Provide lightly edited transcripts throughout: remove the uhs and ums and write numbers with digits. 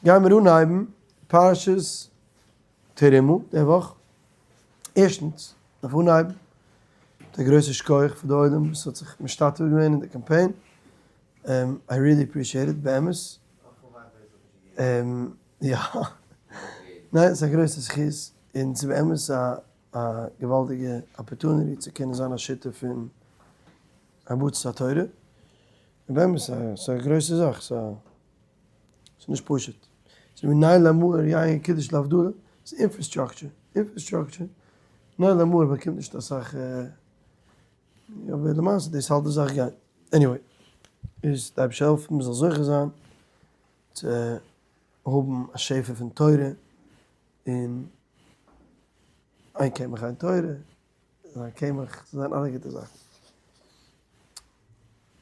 גיימיר אנהייבן פרשת תרומה די וואך. ערשטנס דארף אנהייבן מיט א גרויסע שכוח פאר די עולם וואס האט זיך משתתף געווען אין די קאמפיין, I really appreciate it באמת. יא, ניין ס'איז א גרויסע זכות און ס'איז באמת א געוואלדיגע opportunity צו קענען זיין א שותף פון הרבצת התורה, און באמת ס'איז א גרויסע זאך, ס'איז נישט פשוט. ס'איז ווי ניי למאור יין קידוש להבדלה, ס'איז infrastructure, infrastructure, ניי למאור באקומט נישט אסאך, אבער למעשה דאס האלט די זאך גיין. Anyway, איז די אייבערשטער העלפן מ'זאל זוכה זיין צו האבן א שפע פון תורה, און אין קמח אין תורה, זיין קמח, זיין אלע גוטע זאכן.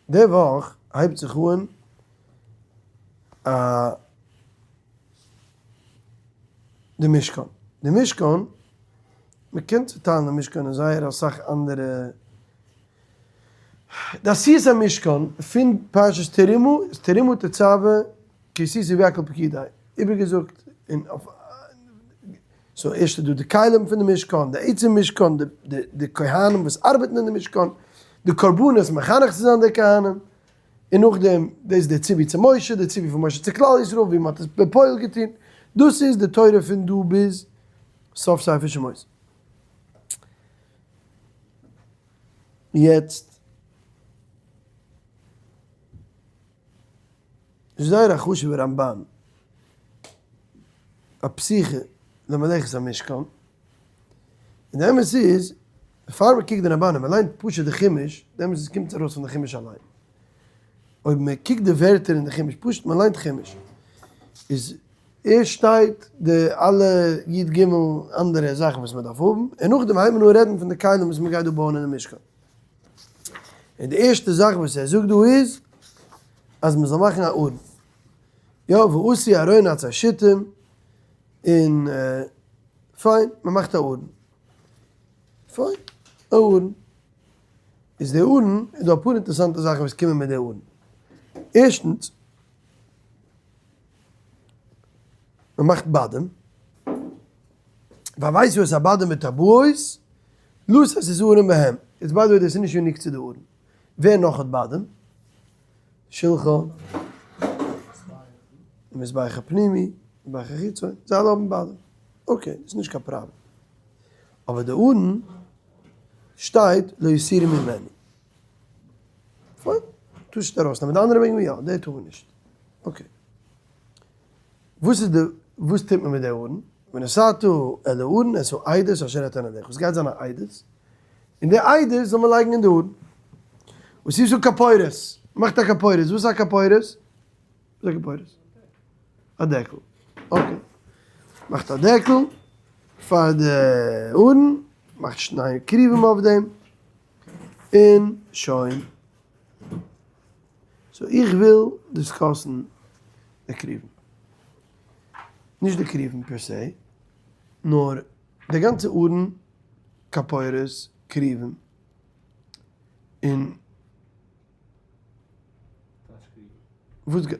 די וואך הייבט זיך אן א די משכן, די משכן, מען קען צוטיילן די משכן אין זייער אסאך אנדערע, די עשיית המשכן פון פרשת תרומה איז תרומה תצוה כי תשא ויקהל פקודי, איבערגעזאגט און אויף so ערשט איז דא די כלים פון די משכן, די עצם משכן, די כהנים וואס ארבעטן אין די משכן, די קרבנות מחנך צו זיין די כהנים, און נאכדעם דאס איז די ציווי צו משה, די ציווי פון משה צו כלל ישראל ווי מען האט עס בפועל געטון, דאס איז די תורה פון דא ביז סוף ספר שמות. יעצט. איז זייער א חשוב'ער רמבן, א פתיחה למלאכת המשכן, און די אמת איז, פאר מען קוקט די רמבן און מען ליינט פשוט די חומש, די אמת איז קומט עס ארויס פון די חומש אליין, אויב מען קוקט די ווערטער אין די חומש, פשוט מען ליינט חומש, איז ערשט שטייט די אלע י ג אנדערע זאכן וואס מען דארף האבן, און נאכדעם הייבט מען אן רעדן פון די כלים וואס מען גייט דא בויען אינעם משכן. און די ערשטע זאך וואס ער זאגט דא איז אז מען זאל מאכן א ארון. יא, ועשו ארון עצי שיטים, און פיין, מען מאכט א ארון. פיין, א ארון. איז די ארון, איז דא אפאר אינטערעסאנטע זאכן וואס קומען מיט די ארון. ערשטנס, מען מאכט בדים, והבית את הבדים בטבעות, לתת את הארון בהם. איז by the way דאס איז נישט unique צו די ארון. ווער נאך האט בדים? שלחן, מזבח הפנימי, מזבח החיצון, זיי אלע האבן בדים. Okay, דאס איז נישט קיין פראבלעם. אבער די ארון שטייט לא יסירו ממנו. פיין, טארסט נישט ארויסנעמען, די אנדערע מעג מען יא, די טאר מען נישט. Okay. וואס איז די, וואס טוט מען מיט די ארון? ונתתה אל הארון את העדות אשר אתן אליך, וואס גייט זיין א עדות? און די עדות זאל מען לייגן אין די ארון. ועשית כפורת, מאכט א כפורת, וואס איז א כפורת? וואס איז א כפורת? א דעקל, okay. מאכט א דעקל פאר די ארון, מאכט שני כרובים אויף דעם, און שוין. So איך וויל discuss ן די כרובים. נישט די כרובים per se, נאר די גאנצע ארון, כפורת, כרובים, און וואס ג.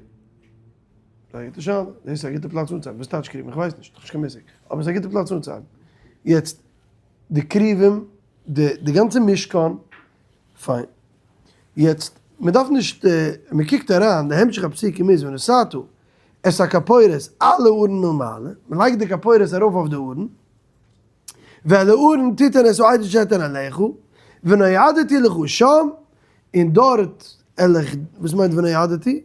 א גוטע שאלה, דאס איז א גוטע פלאץ אנצוהייבן, וואס טייטש כרובים? איך ווייס נישט, איך האב נישט קיין מושג, אבער ס'איז א גוטע פלאץ אנצוהייבן. יעצט, די כרובים, די גאנצע משכן, פיין. יעצט, מען דארף נישט, מען קוקט אריין, די המשך הפסוקים איז ונתתה את הכפורת על הארון מלמעלה, מען לייגט די כפורת ארויף אויף די ארון, ואל הארון תתן את העדות אשר אתן אליך, ונועדתי לך שם, און דארט על איך, וואס מיינט ונועדתי?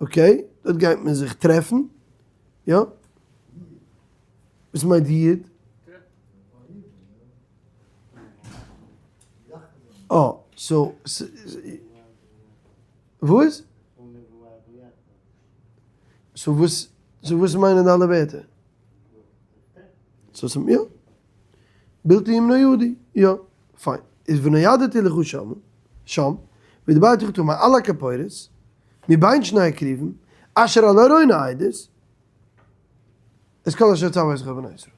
Okay, דארט גייט מען זיך טרעפן, יא? וואס מיינט יעוד? אה, so, וואס? So וואס, so וואס מיינען די אלע ווערטער? So ס'מ יא. בלתי אם נועדי, יא. פיין. איז ונועדתי לך שם, שם, ודיברתי אתך מעל הכפורת, מבין שני הכרובים, אשר על ארון העדות, את כל אשר אצוה אותך אל בני ישראל.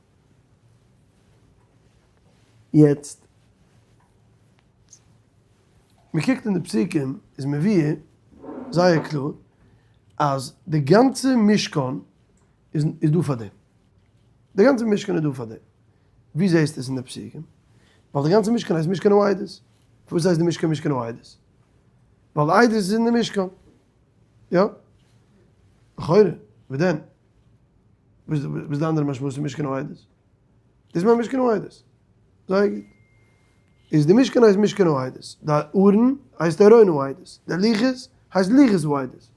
יעצט, מען קוקט אין די פסוקים איז מבואר זייער קלאר. אז די גאנצע משכן איז דא פאר דעם. די גאנצע משכן איז דא פאר דעם. ווי זעסטו עס אין די פסוקים? ווייל די גאנצע משכן הייסט משכן העדות. פארוואס הייסט די משכן משכן העדות? ווייל די עדות איז אין די משכן. יא? לכאורה, וואו דען? וואס איז די אנדערע משמעות פון משכן העדות? דאס מיינט משכן העדות. זייער גוט. איז די משכן הייסט משכן העדות. די ארון הייסט ארון העדות. די לוחות הייסט לוחות העדות.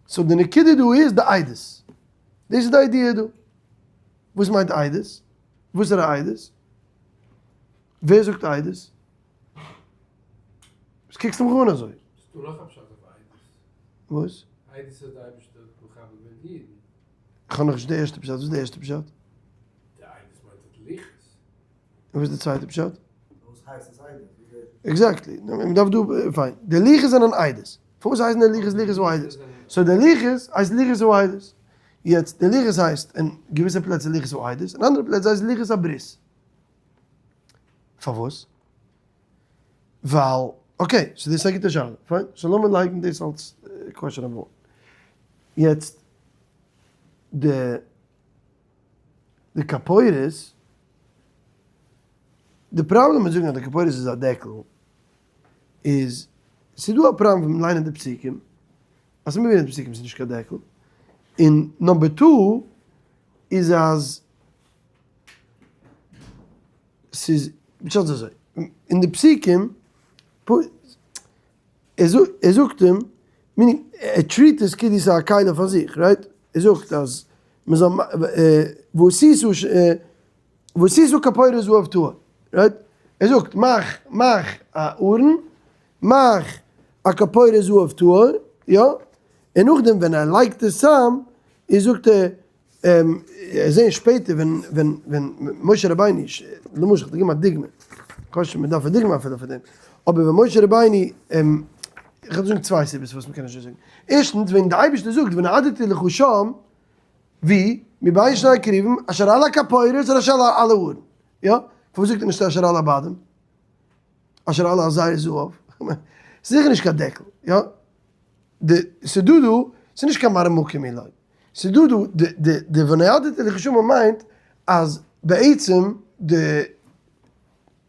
so די נקודה דא איז די עדות. דאס איז די idea דא. וואס מיינט עדות? וואסערע עדות? ווער זאגט עדות? וואס קוקסטו מיך אן אזוי? ס'דא נאך א פשט אויף עדות. וואס? עדות איז די אייבערשטער האט מכבד געווען די אידן. איך האב נאכנישט די ערשטע פשט, וואס איז די ערשטע פשט? די עדות מיינט די לוחות. און וואס איז די צווייטע פשט? וואס הייסט עס עדות? exactly, מען דארף דא, פיין, די לוחות זענען עדות. פארוואס הייסן די לוחות לוחות העדות? so די לוחות הייסט לוחות העדות. יעצט די לוחות הייסט אין געוויסע פלעצער לוחות העדות, אין אנדערע פלעצער הייסט לוחות הברית. פארוואס? ווייל, okay, so דאס איז א גוטע שאלה, פיין, so לאמיר לייגן דאס אלס question number one. יעצט, די די כפורת, די פראבלעם מיט זאגן אז די כפורת איז א דעקל, איז, ס'איז דא א פראבלעם פון ליינען די פסוקים, אז מ'וויל די פסוקים איז נישט קיין דעקל, און number two איז אז ס'איז פשט איז אזוי, אין די פסוקים, ער זאגט אים, meaning ער treat עס כאילו ס'איז א כלי פאר זיך, right? ער זאגט אז מ'זאל ועשית כפורת זהב טהור, right? ער זאגט מאך מאך א ארון, מאך א כפורת זהב טהור, יא? און נאכדעם ווען ער לייגט עס צאם, איז זאגט ער זעהן שפעטער ווען ווען ווען משה רבינו, למשל כ'וועל געבן א דוגמא, כאטש מען דארף א דוגמא אפילו פאר דעם, אבער ווען משה רבינו, איך וועל זאגן צוויי סיבות פארוואס מ'קען נישט אזוי זאגן, ערשטנס ווען די אייבערשטער זאגט ונועדתי לך שם, ווי, מבין שני הכרובים, אשר על הכפורת אדער אשר על הארון, יא? פארוואס זאגט ער נישט אשר על הבדים? אשר על הזר זהב? ס'איז זיכער נישט קיין דעקל, יא? די, ס'דא דא, ס'איז נישט קיין מראה מקום אולי. ס'איז דא דא די די די ונועדתי לך שמה מיינט אז בעצם די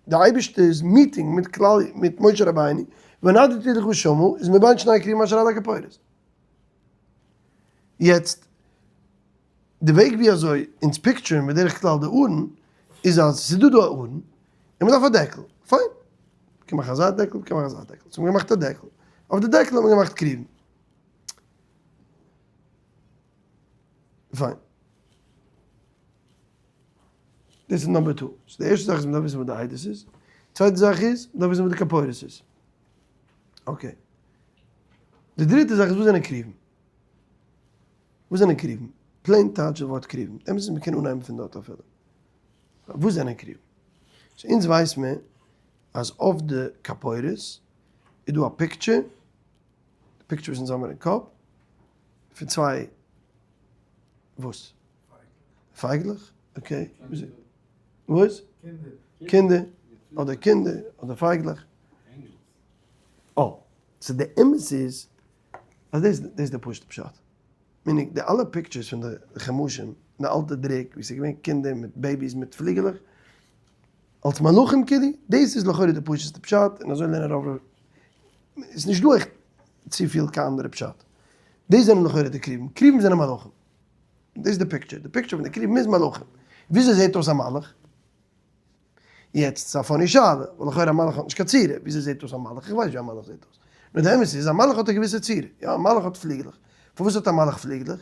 די אייבערשטער'ס meeting מיט כלל מיט משה רבינו ונועדתי לך שמה איז מבין שני כרובים אשר על הכפורת. יעצט די וועג ווי אזוי אונז picture ן בדרך כלל די ארון איז אז ס'איז דא דא א ארון און מ'דארף א דעקל, פיין, מ'קען מאכן אזא דעקל, מ'קען מאכן אזא דעקל, so מ'האט געמאכט א דעקל, אויף די דעקל האט מען געמאכט כרובים. פיין. דאס איז number two. so די ערשטע זאך איז מ'דארף וויסן וואס די עדות איז. צווייטע זאך איז, מ'דארף וויסן וואס די כפורת איז. okay. די דריטע זאך איז וואס זענען כרובים? וואס זענען כרובים? plain טייטש די ווארט כרובים. אמת איז מ'קען אנהייבן פון דארט אפילו. וואס זענען כרובים? so אונז ווייס מיר אז אויף די כפורת איז דא א picture די picture וואס אונז האמיר אין קאפ, פון צוויי וואס? פייגלעך? okay. וואס? קינדער. אדער קינדער, אדער פייגלעך. אה, so די אמת איז, אז דאס איז די פשוט'ע פשט. meaning די אלע pictures פון די חומשים, די אלטע דרוק, ווי ס'איז געווען קינדער מיט babies מיט פליגעלעך, אלס מלאכים כאילו, דאס איז לכאורה די פשוט'סטע פשט, און אזוי לערנען רוב איז נישט דא עכט צופיל קיין אנדערע פשט. דאס זענען לכאורה די כרובים. כרובים זענען מלאכים. דאס איז די picture. די picture פון די כרובים איז מלאכים. וויאזוי זעט אויס א מלאך? יעצט, ס'איז א funny שאלה, ווייל לכאורה א מלאך האט נישט קיין צורה. וויאזוי זעט אויס א מלאך? איך ווייס ווי א מלאך זעט אויס. נאר די אמת איז, א מלאך האט א געוויסע צורה. יא, א מלאך האט פליגלעך. פארוואס האט א מלאך פליגלעך?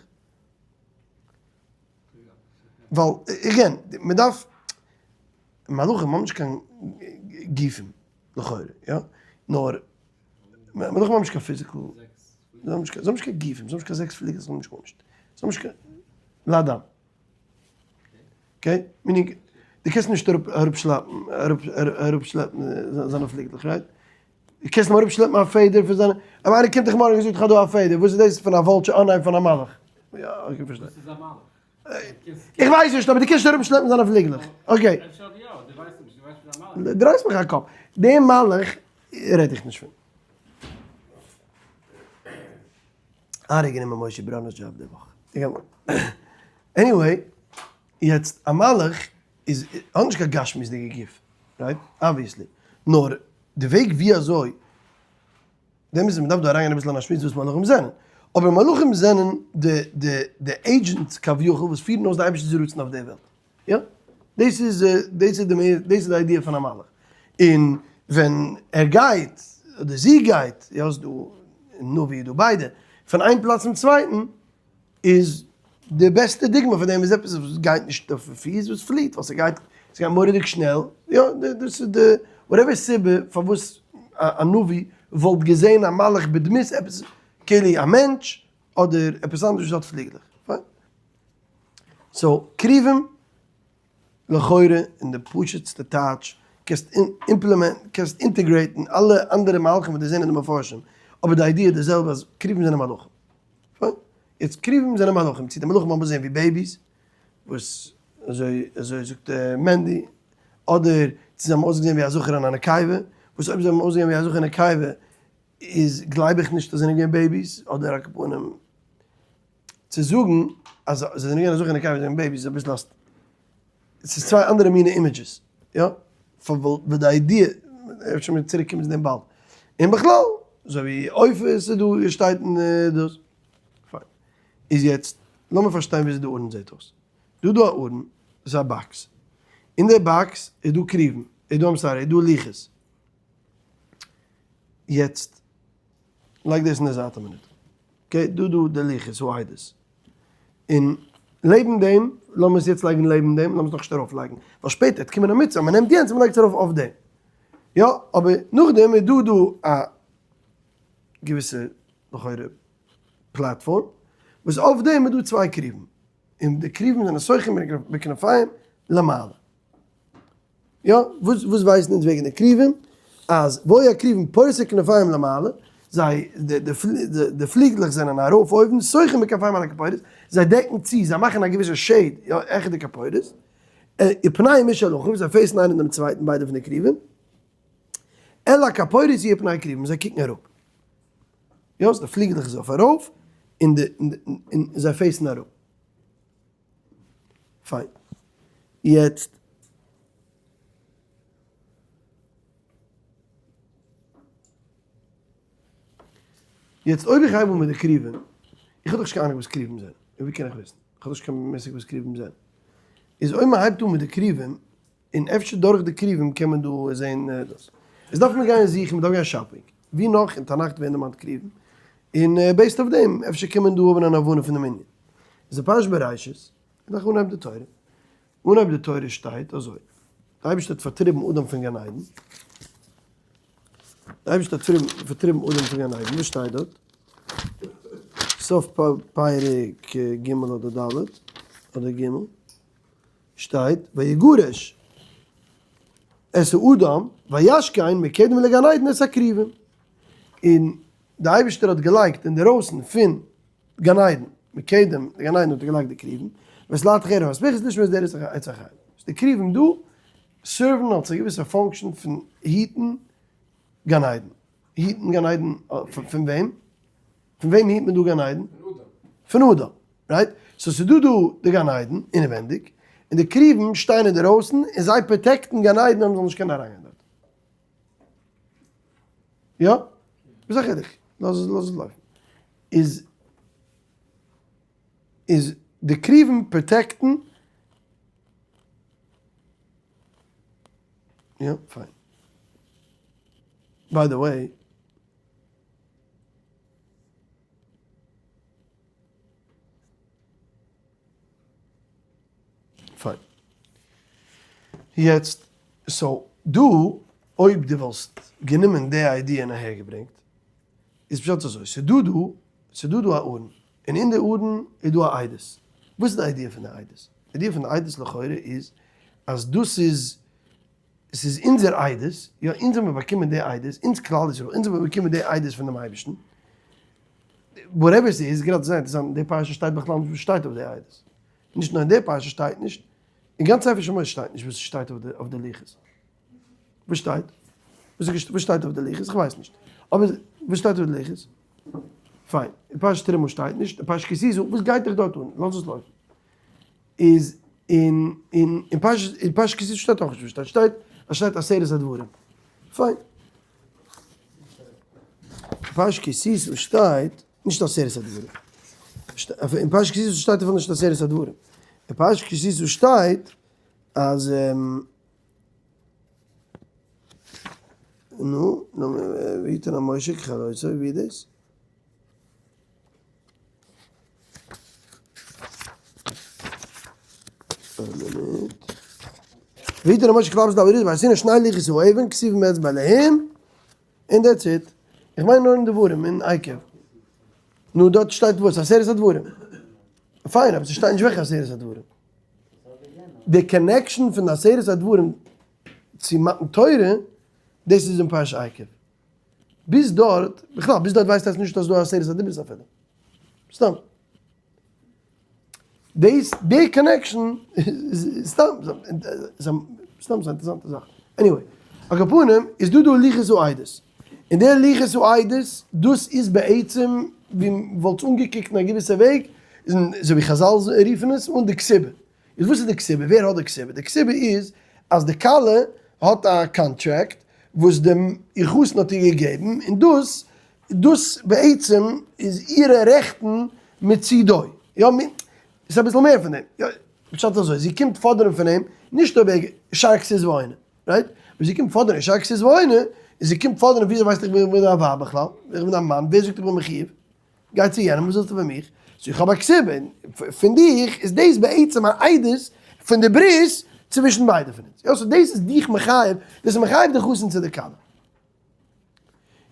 ווייל, again, מ'דארף, מלאכים האבן נישט קיין גופים. לכאורה, יא? נאר, מלאכים האבן נישט קיין physical, זיי האבן נישט קיין גופים, זיי האבן נישט קיין זעקס פליגלען, זיי האבן נישט גארנישט. זיי האבן נישט קיין, לאדם. okay? meaning, דו קענסט נישט אראפשלעפן, אראפשלעפן זיינע פליגלעך, right? דו קענסט אים אראפשלעפן א פעדער פון זיינע, אויב איינער קומט דיך מארגן און זאגט איך האב דא א פעדער, וואס איז דאס פון א vulture? אה ניין, פון א מלאך. יא, okay, פארשטיי. וואס איז א מלאך? איך ווייס נישט, אבער דו קענסט אראפ שלעפן זיינע פליגלעך. okay. אפשר יא, דו ווייסט נישט, דו ווייסט נישט א מלאך. דרייסט מיך א קאפ. דעם מלאך רעד איך נישט פון. ארי גענומען משה בראנער'ס דזשאב די וואך. Anyway, יעצט א מלאך איז האט נישט קיין גשמיות'דיגע גוף, right? Obviously. נאר די וועג ווי אזוי, דעם איז מ'דארף דא אריינגיין אביסל אין א שמועס וואס מלאכים זענען. אבער מלאכים זענען די די די agents כביכול וואס פירן אויס די אייבערשטער'ס רצון אויף די וועלט. יא. דאס איז דאס איז די דאס איז די idea פון א מלאך. און ווען ער גייט, אדער זי גייט, יא ס'איז דא נביא איז דא ביידע, פון איין פלאץ צום צווייטן, איז די בעסטע דוגמא פון דעם איז עפעס וואס גייט נישט אויף פיס וואס פליט ווייל ס'גייט ס'גייט מורא'דיג שנעל, יא דאס איז די whatever סיבה פארוואס א נביא וואלט געזען א מלאך בדמות עפעס כאילו א מענטש אדער עפעס אנדערש וואס האט פליגלעך, פיין. So כרובים לכאורה אין די פשוט'סטע טייטש קענסט implement ן קענסט integrate ן אלע אנדערע מהלכים וואס די זענען אין די מפרשים אבער די idea איז די זעלבע אז כרובים זענען מלאכים. פיין. יעצט כרובים זענען מלאכים צו די מלאכים האבן אויסגעזען ווי babies וואס אזוי אזוי זאגט מענדי אדער צו זיי האבן אויסגעזען ווי א זכר און א נקבה וואס אויב זיי האבן אויסגעזען ווי א זכר און נקבה איז גלייב איך נישט אז זיי זענען געווען babies אדער על כל פנים צו זאגן אז זיי זענען געווען א זכר און נקבה זענען babies איז אביסל א ס'איז צוויי אנדערע מיני images, יא? פאר די idea, אפשר מיר צוריק קומען צו דעם באלד. און בכלל, אזוי ווי עופות איז דא, עס שטייט אין דאס. פיין. איז יעצט, לאמיר פארשטיין וויאזוי די ארון זעט אויס. דא איז דא א ארון, דאס איז א box. אין די box איז דא כרובים, איז דא, I'm sorry, איז דא לוחות. יעצט, לייג דאס אין די זייט א מינוט. Okay, דא דא די לוחות העדות. און לעבן דעם, לאמיר עס יעצט לייגן לעבן דעם, לאמיר עס נאכנישט ארויף לייגן, ווייל שפעטער וועט קומען א מצוה אז מען נעמט יענץ און מען לייגט עס ארויף אויף דעם. יא, אבער נאכדעם איז דא דא א געוויסע לכאורה platform, וואס אויף דעם איז דא צוויי כרובים, און די כרובים זענען שוחים בכנפיהם למעלה. יא, וואס וואס ווייסן אונז וועגן די כרובים? אז והיו הכרובים פורשי כנפיהם למעלה, זיי, די די די פליגלעך זענען ארויף אויבן, שוחים בכנפיהם על הכפורת, זיי דעקן צו, זיי מאכן א געוויסע shade, יא, העכער די כפורת, ופניהם איש אל אחיו, זיי face ן איינער דעם צווייטן ביידע פון די כרובים, אל הכפורת יהיו פני הכרובים, זיי קוקן אראפ. יא, די פליגלעך איז אויף ארויף, און די און זיי face ן אראפ. פיין. יעצט. יעצט אויב איך הייב אן מיט די כרובים, איך האב דאך נישט קיין אהנונג וואס כרובים זענען, און ווי קען איך וויסן? איך האב דאך נישט קיין מושג וואס כרובים זענען. איז אויב מען הייבט אן מיט די כרובים, און אפשר דורך די כרובים קען מען דא זען דאס. איז דארף מען גיין זוכן, מען דארף גיין shopping. ווי נאך אין תנך ווערן דערמאנט כרובים? און based אויף דעם אפשר קען מען דא האבן אן הבנה פון דעם ענין. איז די פרשת בראשית, איז דאך אנהייב די תורה. אנהייב די תורה שטייט אזוי, די אייבערשטער האט פארטריבן אדם פון גן עדן, די אייבערשטער האט פארטריבן אדם פון גן עדן, וואס שטייט דארט? סוף פרק ג' אדער ד' אדער ג' שטייט ויגרש את האדם וישכן מקדם לגן עדן את הכרובים, און די אייבערשטער האט געלייגט אינדערויסן פון גן עדן, מקדם לגן עדן האט ער געלייגט די כרובים, ואת להט החרב המספחת לשמור את דרך עץ החיים. די כרובים דא serve ן אלס א געוויסע function פון היטן גן עדן. היטן גן עדן פון וועם? פון וועם היט מען דא גן עדן? פון אדם. Right? So ס'איז דא דא די גן עדן אינעווענדיג, און די כרובים שטייען אינדערויסן און זיי protect ן גן עדן אז מ'זאל נישט קענען אריינגיין דארט. יא? וואס איז א חילוק? לאז עס לאז עס לויפן. איז איז די כרובים protect ן יא פיין. By the way. פיין. יעצט, so דא אויב דו וואלסט גענומען די idea און אהערגעברענגט, איז פשט אזוי, ס'איז דא דא, ס'איז דא דא א ארון, און אין די ארון איז דא א עדות. וואס איז די idea פון די עדות? די idea פון די עדות לכאורה איז אז דאס איז, ס'איז אונזער עדות, יא אונז האבן מיר באקומען די עדות, אונז כלל ישראל, אונז האבן מיר באקומען די עדות פון דעם אייבערשטן, whatever ס'איז, גראדע זייער אינטערעסאנט, אין די פרשה שטייט בכלל נישט וואס שטייט אויף די עדות. נישט נאר אין די פרשה שטייט נישט, אין גאנץ ספר שמות שטייט נישט וואס שטייט אויף די לוחות. וואס שטייט? וואס שטייט אויף די לוחות? איך ווייס נישט. אבער וואס שטייט אויף די לוחות? פיין, אין פרשת תרומה שטייט נישט, אין פרשת כי תשא, וואס גייט דיך דארט אן? לאז עס לויפן. איז אין אין אין פרשת אין פרשת כי תשא שטייט אויך נישט וואס שטייט, שטייט אז שטייט עשרת הדברים. פיין. אין פרשת כי תשא שטייט נישט עשרת הדברים. אין פרשת כי תשא שטייט אפילו נישט עשרת הדברים. אין פרשת כי תשא שטייט אז נו, ויתן אל משה ככלותו, ווי איז דאס? ויתן אל משה כלפי דוד וישינו שני לוחות האבן כתובים באצבע אלהים, און that's it. איך מיין נאר אין דברים, אין עקב. נו דארט שטייט וואס? עשרת הדברים. פיין, אבער ס'שטייט נישט וועלכע עשרת הדברים. די connection פון די עשרת הדברים צו מתן תורה, דאס איז אין פרשת עקב. ביז דארט, בכלל ביז דארט ווייסט עס נישט אז דא עשרת הדיברות אפילו. סתם. דאס, די connection איז סתם, סתם איז א אינטערעסאנטע זאך. anyway, על כל פנים איז דא דא לוחות העדות. און די לוחות העדות, דאס איז בעצם ווי מ'וואלט עס אנגעקוקט אין א געוויסע וועג, אזוי ווי חזל רופן עס אן די כתובה. איז וואס איז די כתובה? ווער האט די כתובה? די כתובה איז אז די כלה האט א קאנטראקט וואס די איר חתן האט איר געגעבן, און דאס דאס בעצם איז אירע רעכטן מצידו. יא, ס'איז אביסל מער פון דעם. יא, פשט אזוי, זי קומט פאדערן פון אים, נישט אויב ער שאר כסות ועונה, right? אבער זי קומט פאדערן שאר כסות ועונה, און זי קומט פאדערן וויאזוי ווייסט איך בין דיין ווייב בכלל? איך בין דיין מאן, ווער זאגט איך בין מחיוב? גיי צו יענעם, וואס ווילסטו פון מיך? so איך האב א כתובה, און פון דיך איז דאס בעצם א עדות פון די ברית צווישן ביידע פון אונז. יא, so דאס איז דיך מחייב, דאס איז מחייב די חתן צו די כלה.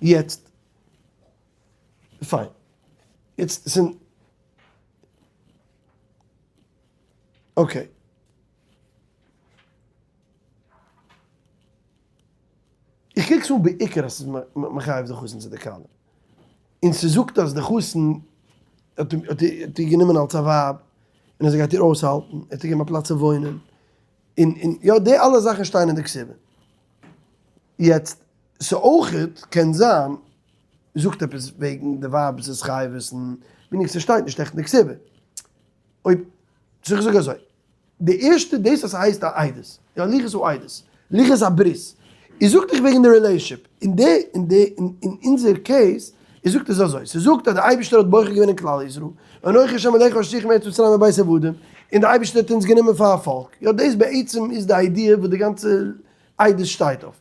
יעצט, פיין. יעצט, ס'איז, okay. איך קוק עס אן בעיקר אז ס'איז מחייב די חתן צו די כלה. און ס'זאגט אז די חתן האט איר גענומען אלס א ווייב, און אז ער גייט איר אויסהאלטן, ער האט איר געגעבן א פלאץ צו וואוינען, און און יא די אלע זאכן שטייען אין די כתובה. יעצט ס'אויכעט קען זיין זאגט עפעס וועגן די ווייב'ס התחייבות'ן, meaning ס'שטייט נישט עכט אין די כתובה. אויב, so איך זאג אזוי, די ערשטע דאס אז ס'הייסט א עדות, יא לוחות העדות, לוחות הברית, איז זאגט דיך וועגן די relationship, אין די אין די אין אונזער case איז זאגט עס אזוי, ס'זאגט אז די אייבערשטער האט בוחר געווען אין כלל ישראל, אנכי השם אלקיך אשר הוציאך מארץ מצרים מבית עבדים, און די אייבערשטער האט אונז גענומען פאר א פאלק, יא דאס בעצם איז די idea וואס די גאנצע עדות שטייט אויף,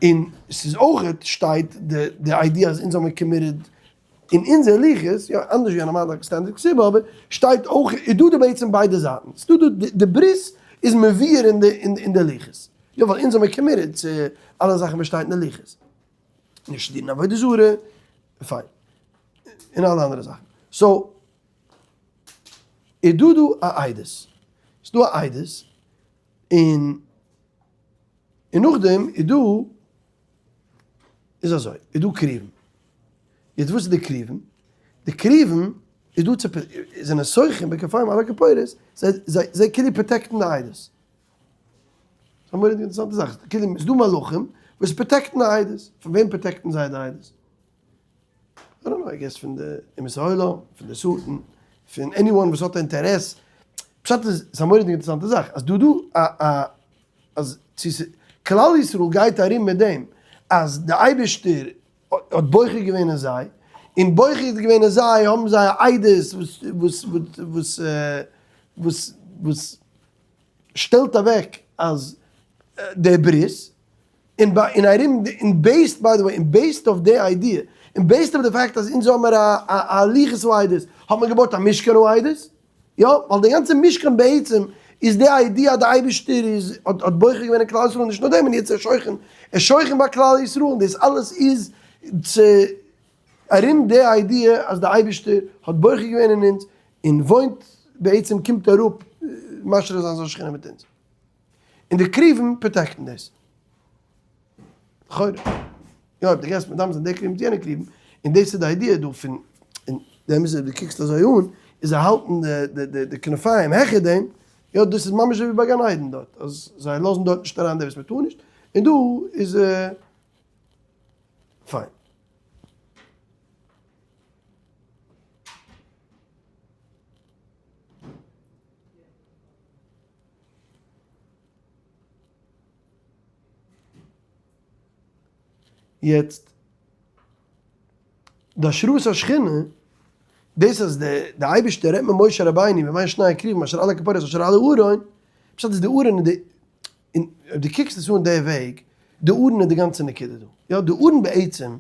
און ס'איז אויכעט שטייט די די idea אז אונז האבן committed אין אונזער לוחות, יא, אנדערש ווי א נארמאלע standard כתובה, אבער שטייט אויך, איז דא דא בעצם ביידע זייטן, ס'דא דא, די ברית איז מבואר אין די אין די לוחות, יא ווייל אונז האמיר committed צו אלע זאכן וואס שטייט אין די לוחות, נישט דינען עבודה זרה, פיין, און אלע אנדערע זאכן, so איז דא דא א עדות, ס'דא א עדות, און און נאכדעם איז דא. איז אזוי, איז דא כרובים. יעצט וואס איז די כרובים? די כרובים איז דא צו זענען סוחים בכנפיים על הכפורת, זיי זיי זיי כאילו protect ן די עדות. ס'איז א מורא'דיגע אינטערעסאנטע זאך, כאילו איז דא מלאכים וואס protect ן די עדות, פון וועם protect ן זיי די עדות? I don't know, I guess פון די אומות העולם, פון די שטן, פון anyone וואס האט א אינטערעס. פשט איז, ס'איז א מורא'דיגע אינטערעסאנטע זאך, אז דא דא א א אז צו ס כלל ישראל גייט ארום מיט דעם אז די אייבערשטער האט בוחר געווען אין זיי, און בוחר געווען אין זיי האבן זיי א עדות וואס וואס וואס וואס וואס שטעלט אוועק אז די ברית, און ביי און ארום און based by the way און based אויף די idea און based אויף די פאקט אז אונז האמער א א לוחות העדות האט מען געבויט א משכן העדות. יא, ווייל די גאנצע משכן בעצם איז די idea אז די אייבערשטער איז האט האט בוחר געווען אין כלל ישראל און נישט נאר דעם און יעצט איז ער שוכן ער שוכן ביי כלל ישראל און דאס אלעס איז צו ארום די idea אז די אייבערשטער האט בוחר געווען אין אונז און וואוינט בעצם קומט אראפ משרה זיין זיין שכינה מיט אונז און די כרובים protect ן דאס. לכאורה. יא, אויב דו גייסט מדמה זיין די כרובים מיט יענע כרובים, און דאס איז די idea דא פון, און די אמת איז אויב דו קוקסט אזוי אן, איז זיי האלטן די די די כנפיים העכער דעם, יא דאס איז ממש אזוי ווי ביי גן עדן דארט, אז זיי לאזן דארט נישט אריין די וואס מען טאר נישט, און דא איז פיין. יעצט, די השראת השכינה, דאס אז די אייבערשטער רעדט מיט משה רבינו מבין שני הכרובים אשר על הכפורת אשר על הארון, פשט איז די ארון איז די, און אויב דו קוקסט עס אן די וועג, די ארון איז די גאנצע נקודה דא, יא די ארון בעצם,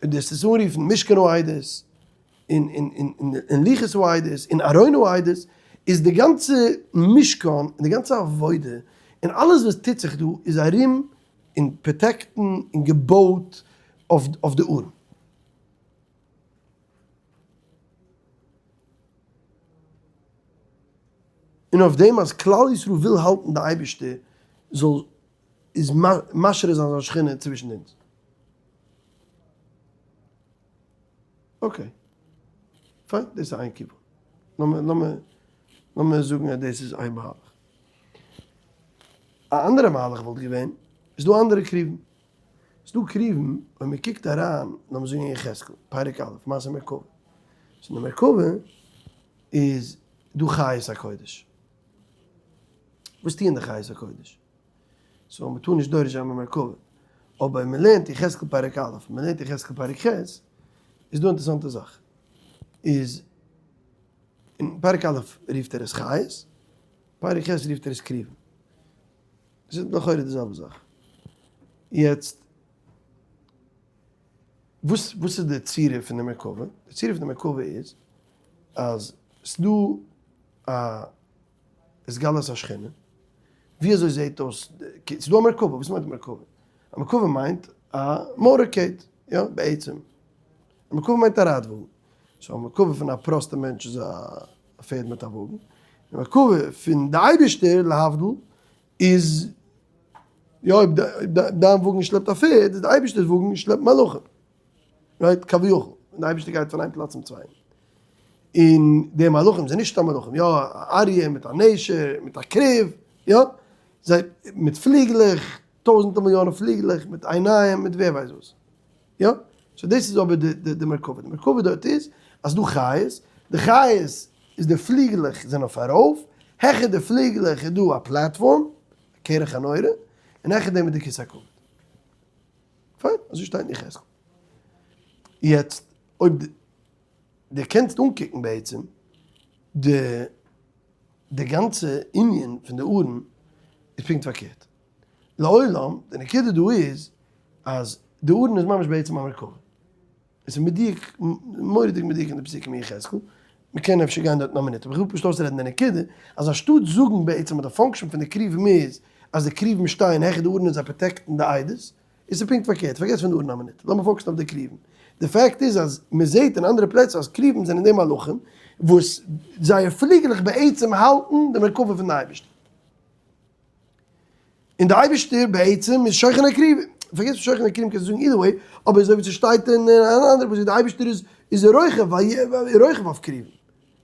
אויב דו וועסט עס אנרופן משכן העדות, און און און און לוחות העדות, און ארון העדות, איז די גאנצע משכן און די גאנצע עבודה, און אלעס וואס טוט זיך דא איז ארום און protect ן און געבויט אויף די ארון. און אויף דעם אז כלל ישראל וויל האלטן די אייבערשטער זאל איז משרה זיין זיין שכינה צווישן אונז. okay. פיין, דאס איז איין כיוון. לאמיר לאמיר לאמיר זאגן אז דאס איז איין מהלך. א אנדערע מהלך וואלט געווען, איז דא אנדערע כרובים. ס'איז דא כרובים, אויב מען קוקט אריין, לאמיר זאגן אין יחזקאל, פרק א', מעשה מרכבה. סאו אין די מרכבה איז דא חיות הקודש. וואס טוען די חיות הקודש? so מען טאר נישט דורש זיין במרכבה. אבער מען לערנט יחזקאל פרק א', מען לערנט יחזקאל פרק ח', איז דא אינטערעסאנטע זאך. איז אין פרק א' רופט ער עס חיות, פרק ח' רופט ער עס כרובים. עס איז לכאורה די זעלבע זאך. יעצט, וואס וואס איז די צורה פון די מרכבה? די צורה פון די מרכבה איז אז ס'דא א התגלות השכינה, ווי אזוי זעהט אויס, ס'איז דא א מרכבה, וואס מיינט א מרכבה? א מרכבה מיינט א motorcade, יא, בעצם. א מרכבה מיינט א רייטוואגן. so א מרכבה פון א פראסטע מענטש איז א פערד מיט א וואגן. די מרכבה פון די אייבערשטער להבדיל איז, יא אויב דיין וואגן שלעפט א פערד, איז די אייבערשטער'ס וואגן שלעפט מלאכים. right? כביכול. און די אייבערשטער גייט פון איין פלאץ צום צווייטן. און די מלאכים זענען נישט סתם מלאכים, יא, א אריה מיט א נשר, מיט א כרוב, יא, זיי, מיט פליגלעך, טויזנטער מיליאנען פליגלעך, מיט עיניים, מיט ווער ווייסט וואס. יא? so דאס איז אבער די די מרכבה. די מרכבה דארט איז אז דא חיות, די חיות איז די פליגלעך זענען אויף ארויף, העכער די פליגלעך איז דא א platform, א קרח הנורא, און העכער דעם איז די כסא הכבוד. פיין, אזוי שטייט אין יחזקאל. יעצט אויב דו קענסט אנקוקן בעצם די די גאנצע ענין פון די ארון איז פונקט פארקערט. לעולם, די נקודה דא איז אז די ארון איז ממש בעצם א מרכבה. עס איז מדויק, מורא'דיג מדויק אין די פסוקים אין יחזקאל, מען קען אפשר גיין דארט נאך א מינוט, אבער איך וויל פשוט אויסרעדן די נקודה, אז אנשטאט זאגן בעצם אז די function פון די כרובים איז אז די כרובים שטייען העכער די ארון און זיי protect ן די עדות, איז עס פונקט פארקערט, פארגעס פון די ארון א מינוט, לאמיר focus ן אויף די כרובים. די פאקט איז אז מען זעט אין אנדערע פלעצער אז כרובים זענען די מלאכים וואס זייער פליגלעך בעצם האלטן די מרכבה פון די אייבערשטער. און די אייבערשטער בעצם איז שוכן הכרובים, פארגעס פון שוכן הכרובים קענסטו זאגן either way, אבער אזוי ווי ס'שטייט אין אן אנדערע פסוק די אייבערשטער איז איז רוכב רוכב אויף כרובים,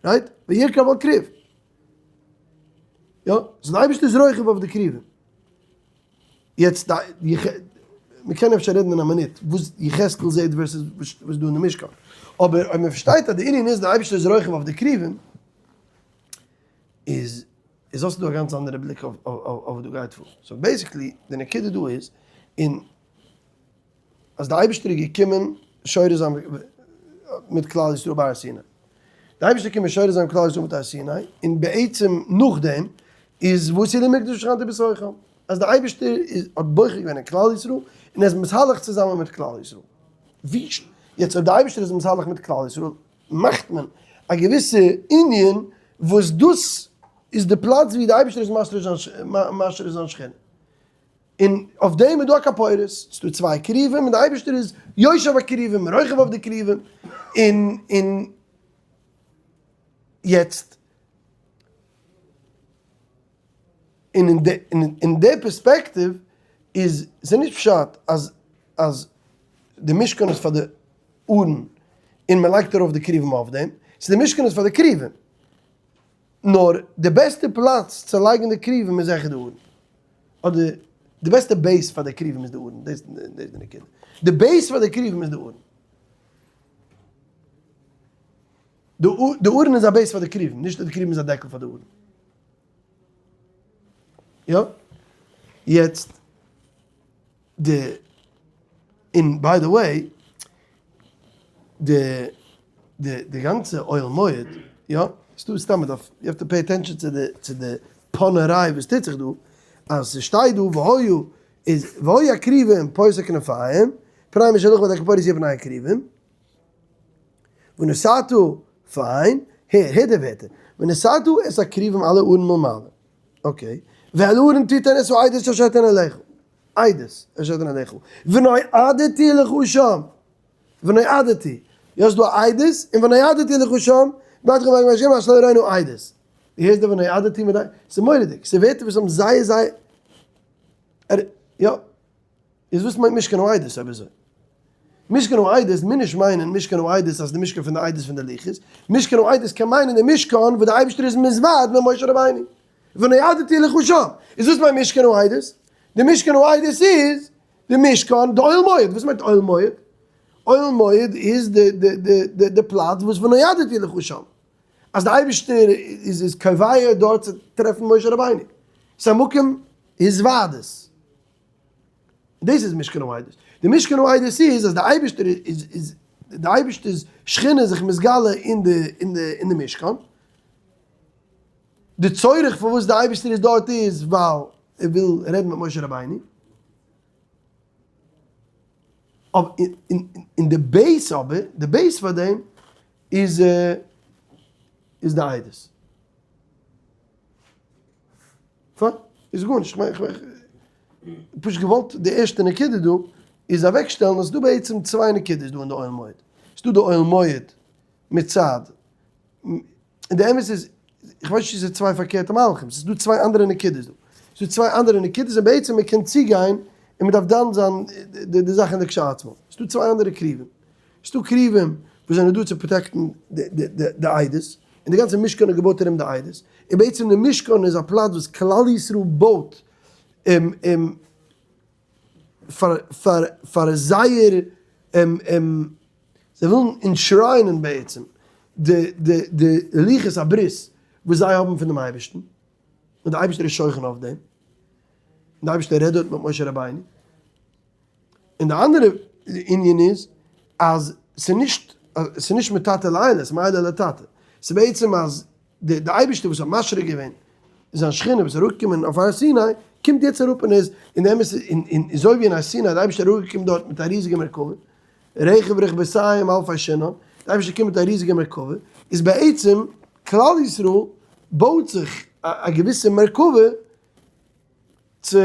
right? וירכב על כרוב. יא, so די אייבערשטער איז רוכב אויף די כרובים. יעצט מ'קען אפשר רעדן אין א מינוט וואס יחזקאל זעט versus וואס דא אין די משכן, אבער אויב מ'פארשטייט אז די ענין איז די אייבערשטער איז רוכב אויף די כרובים, איז איז האסטו דא א גאנץ אנדערע בליק אויף וואס דא גייט פאר. so basically די נקודה דא איז, און אז די אייבערשטער איז געקומען שורה זיין מיט כלל ישראל ביי הר סיני. די אייבערשטער איז געקומען שורה זיין מיט כלל ישראל מיט הר סיני, און בעצם נאכדעם איז ועשו לי מקדש ושכנתי בתוכם. אז די אייבערשטער איז האט בוחר געווען אין כלל ישראל, און ער איז מתהלך צוזאמען מיט כלל ישראל. ווי יעצט אויב די אייבערשטער איז מתהלך מיט כלל ישראל, מאכט מען א געוויסע ענין וואס דאס איז די פלאץ ווי די אייבערשטער איז משרה זיין שכינה, און אויף דעם איז דא א כפורת, ס'איז דא צוויי כרובים און די אייבערשטער איז יושב הכרובים רוכב אויף די כרובים, און און יעצט און אין די אין די פערספעקטיוו איז ס'נישט פשט אז אז די משכן איז פאר די ארון און מען לייגט ארויף די כרובים אויף דעם, ס'איז די משכן איז פאר די כרובים, נאר די בעסטע פלאץ צו לייגן די כרובים איז זיכער די ארון, אדער די בעסטע base פאר די כרובים איז די ארון, דאס איז די נקודה, די base פאר די כרובים איז די ארון. די ארון איז א base פאר די כרובים, נישט אז די כרובים איז א דעקל פאר די ארון. יא? יעצט די. און by the way, די די די גאנצע אוהל מועד, יא, ס'דא סתם מ'דארף, you have to pay attention צו די צו די פאנעריי וואס טוט זיך דא, אז ס'שטייט דא והיה איז והיה הכרובים פורשי כנפים, פני משלח ואת הכפורת יהיה פני הכרובים, ונתתה, פיין, הער, הער די ווערטער, ונתתה את הכרובים על הארון מלמעלה, okay, ואל הארון תתן את העדות אשר אתן אליך, עדות אשר אתן אליך, ונועדתי לך שם, ונועדתי, יא ס'דא א עדות, און ונועדתי לך שם, בעדך ובעד השם אשר לא יראנו עדות. דו הערסט די ונועדתי מיט די, ס'איז מורא'דיג, ס'איז ווערטער וואס האבן זייער זייער, יא, איז וואס מיינט משכן העדות אויב אזוי? משכן העדות מוז נישט מיינען משכן העדות אז די משכן פון די עדות פון די לוחות, משכן העדות קען מיינען די משכן וואס די אייבערשטער איז מתוודע מיט משה רבינו, ונועדתי לך שם, איז וואס מיינט משכן העדות? די משכן העדות איז די משכן, די אוהל מועד, וואס מיינט אוהל מועד? אוהל מועד איז די די די די די פלאץ וואס ונועדתי לך שם, אז די אייבערשטער איז איז קובע דארט צו טרעפן משה רבינו, ס'איז א מקום התוועדות. דאס איז משכן העדות. די משכן העדות איז אז די אייבערשטער איז איז די אייבערשטער'ס שכינה איז זיך מתגלה אין די אין די אין די משכן. די צורך פארוואס די אייבערשטער איז דארט איז ווייל ער וויל רעדן מיט משה רבינו. און די base אבער, די base פאר דעם איז איז די עדות. פיין, איז גארנישט, כ'מיין כ'מיין פשוט געוואלט די ערשטע נקודה דא איז אוועקשטעלן אז ס'דא בעצם צוויי נקודות דא אין די אוהל מועד, ס'דא די אוהל מועד מצד, און די אמת איז, איך ווייס נישט צו ס'איז צוויי פארקערטע מהלכים, ס'איז דא צוויי אנדערע נקודות דא, ס'איז דא צוויי אנדערע נקודות און בעצם מ'קען צוגיין און מ'דארף דן זיין די זאך אין די כשלעצמו, ס'איז דא צוויי אנדערע כרובים, ס'איז דא כרובים וואס זענען דא צו protect ן די עדות, און די גאנצע משכן איז געבויט ארום די עדות, און בעצם די משכן איז א פלאץ וואס כלל ישראל בויט פאר זייער, זיי ווילן enshrine ען בעצם די לוחות הברית וואס זיי האבן פונעם אייבערשטן, און די אייבערשטער איז שוכן אויף דעם, און די אייבערשטער רעדט דארט מיט משה רבינו. און די אנדערע ענין איז אז ס'איז נישט ס'איז נישט מתתא לעילא, ס'איז מעילא לתתא. ס'איז בעצם אז די די אייבערשטער וואס האט משרה געווען זיין שכינה וואס איז אראפגעקומען אויף הר סיני, קומט יעצט אראפ און איז און די אמת איז און און אזוי ווי אין הר סיני איז די אייבערשטער אראפגעקומען דארט מיט א ריזיגע מרכבה, רכב רכבותיהם אלפי שנאן, די אייבערשטער קומט מיט א ריזיגע מרכבה, איז בעצם כלל ישראל בויט זיך א געוויסע מרכבה צו.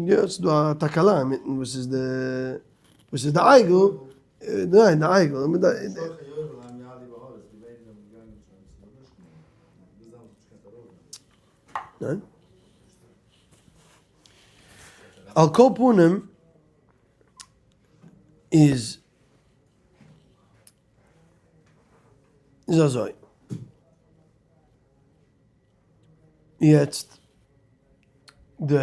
יא ס'איז דא א תקלה אינמיטן וואס איז די וואס איז די עגל, ניין די עגל, ניין? על כל פנים איז איז אזוי. יעצט די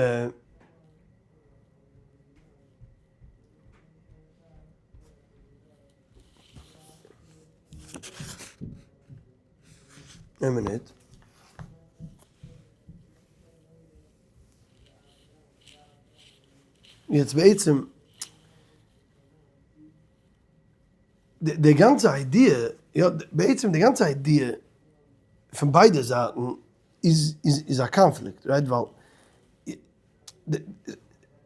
איין מינוט. יעצט בעצם די גאנצע idea, יא, בעצם די גאנצע idea פון ביידע זייטן איז איז א קאנפליקט, right? ווייל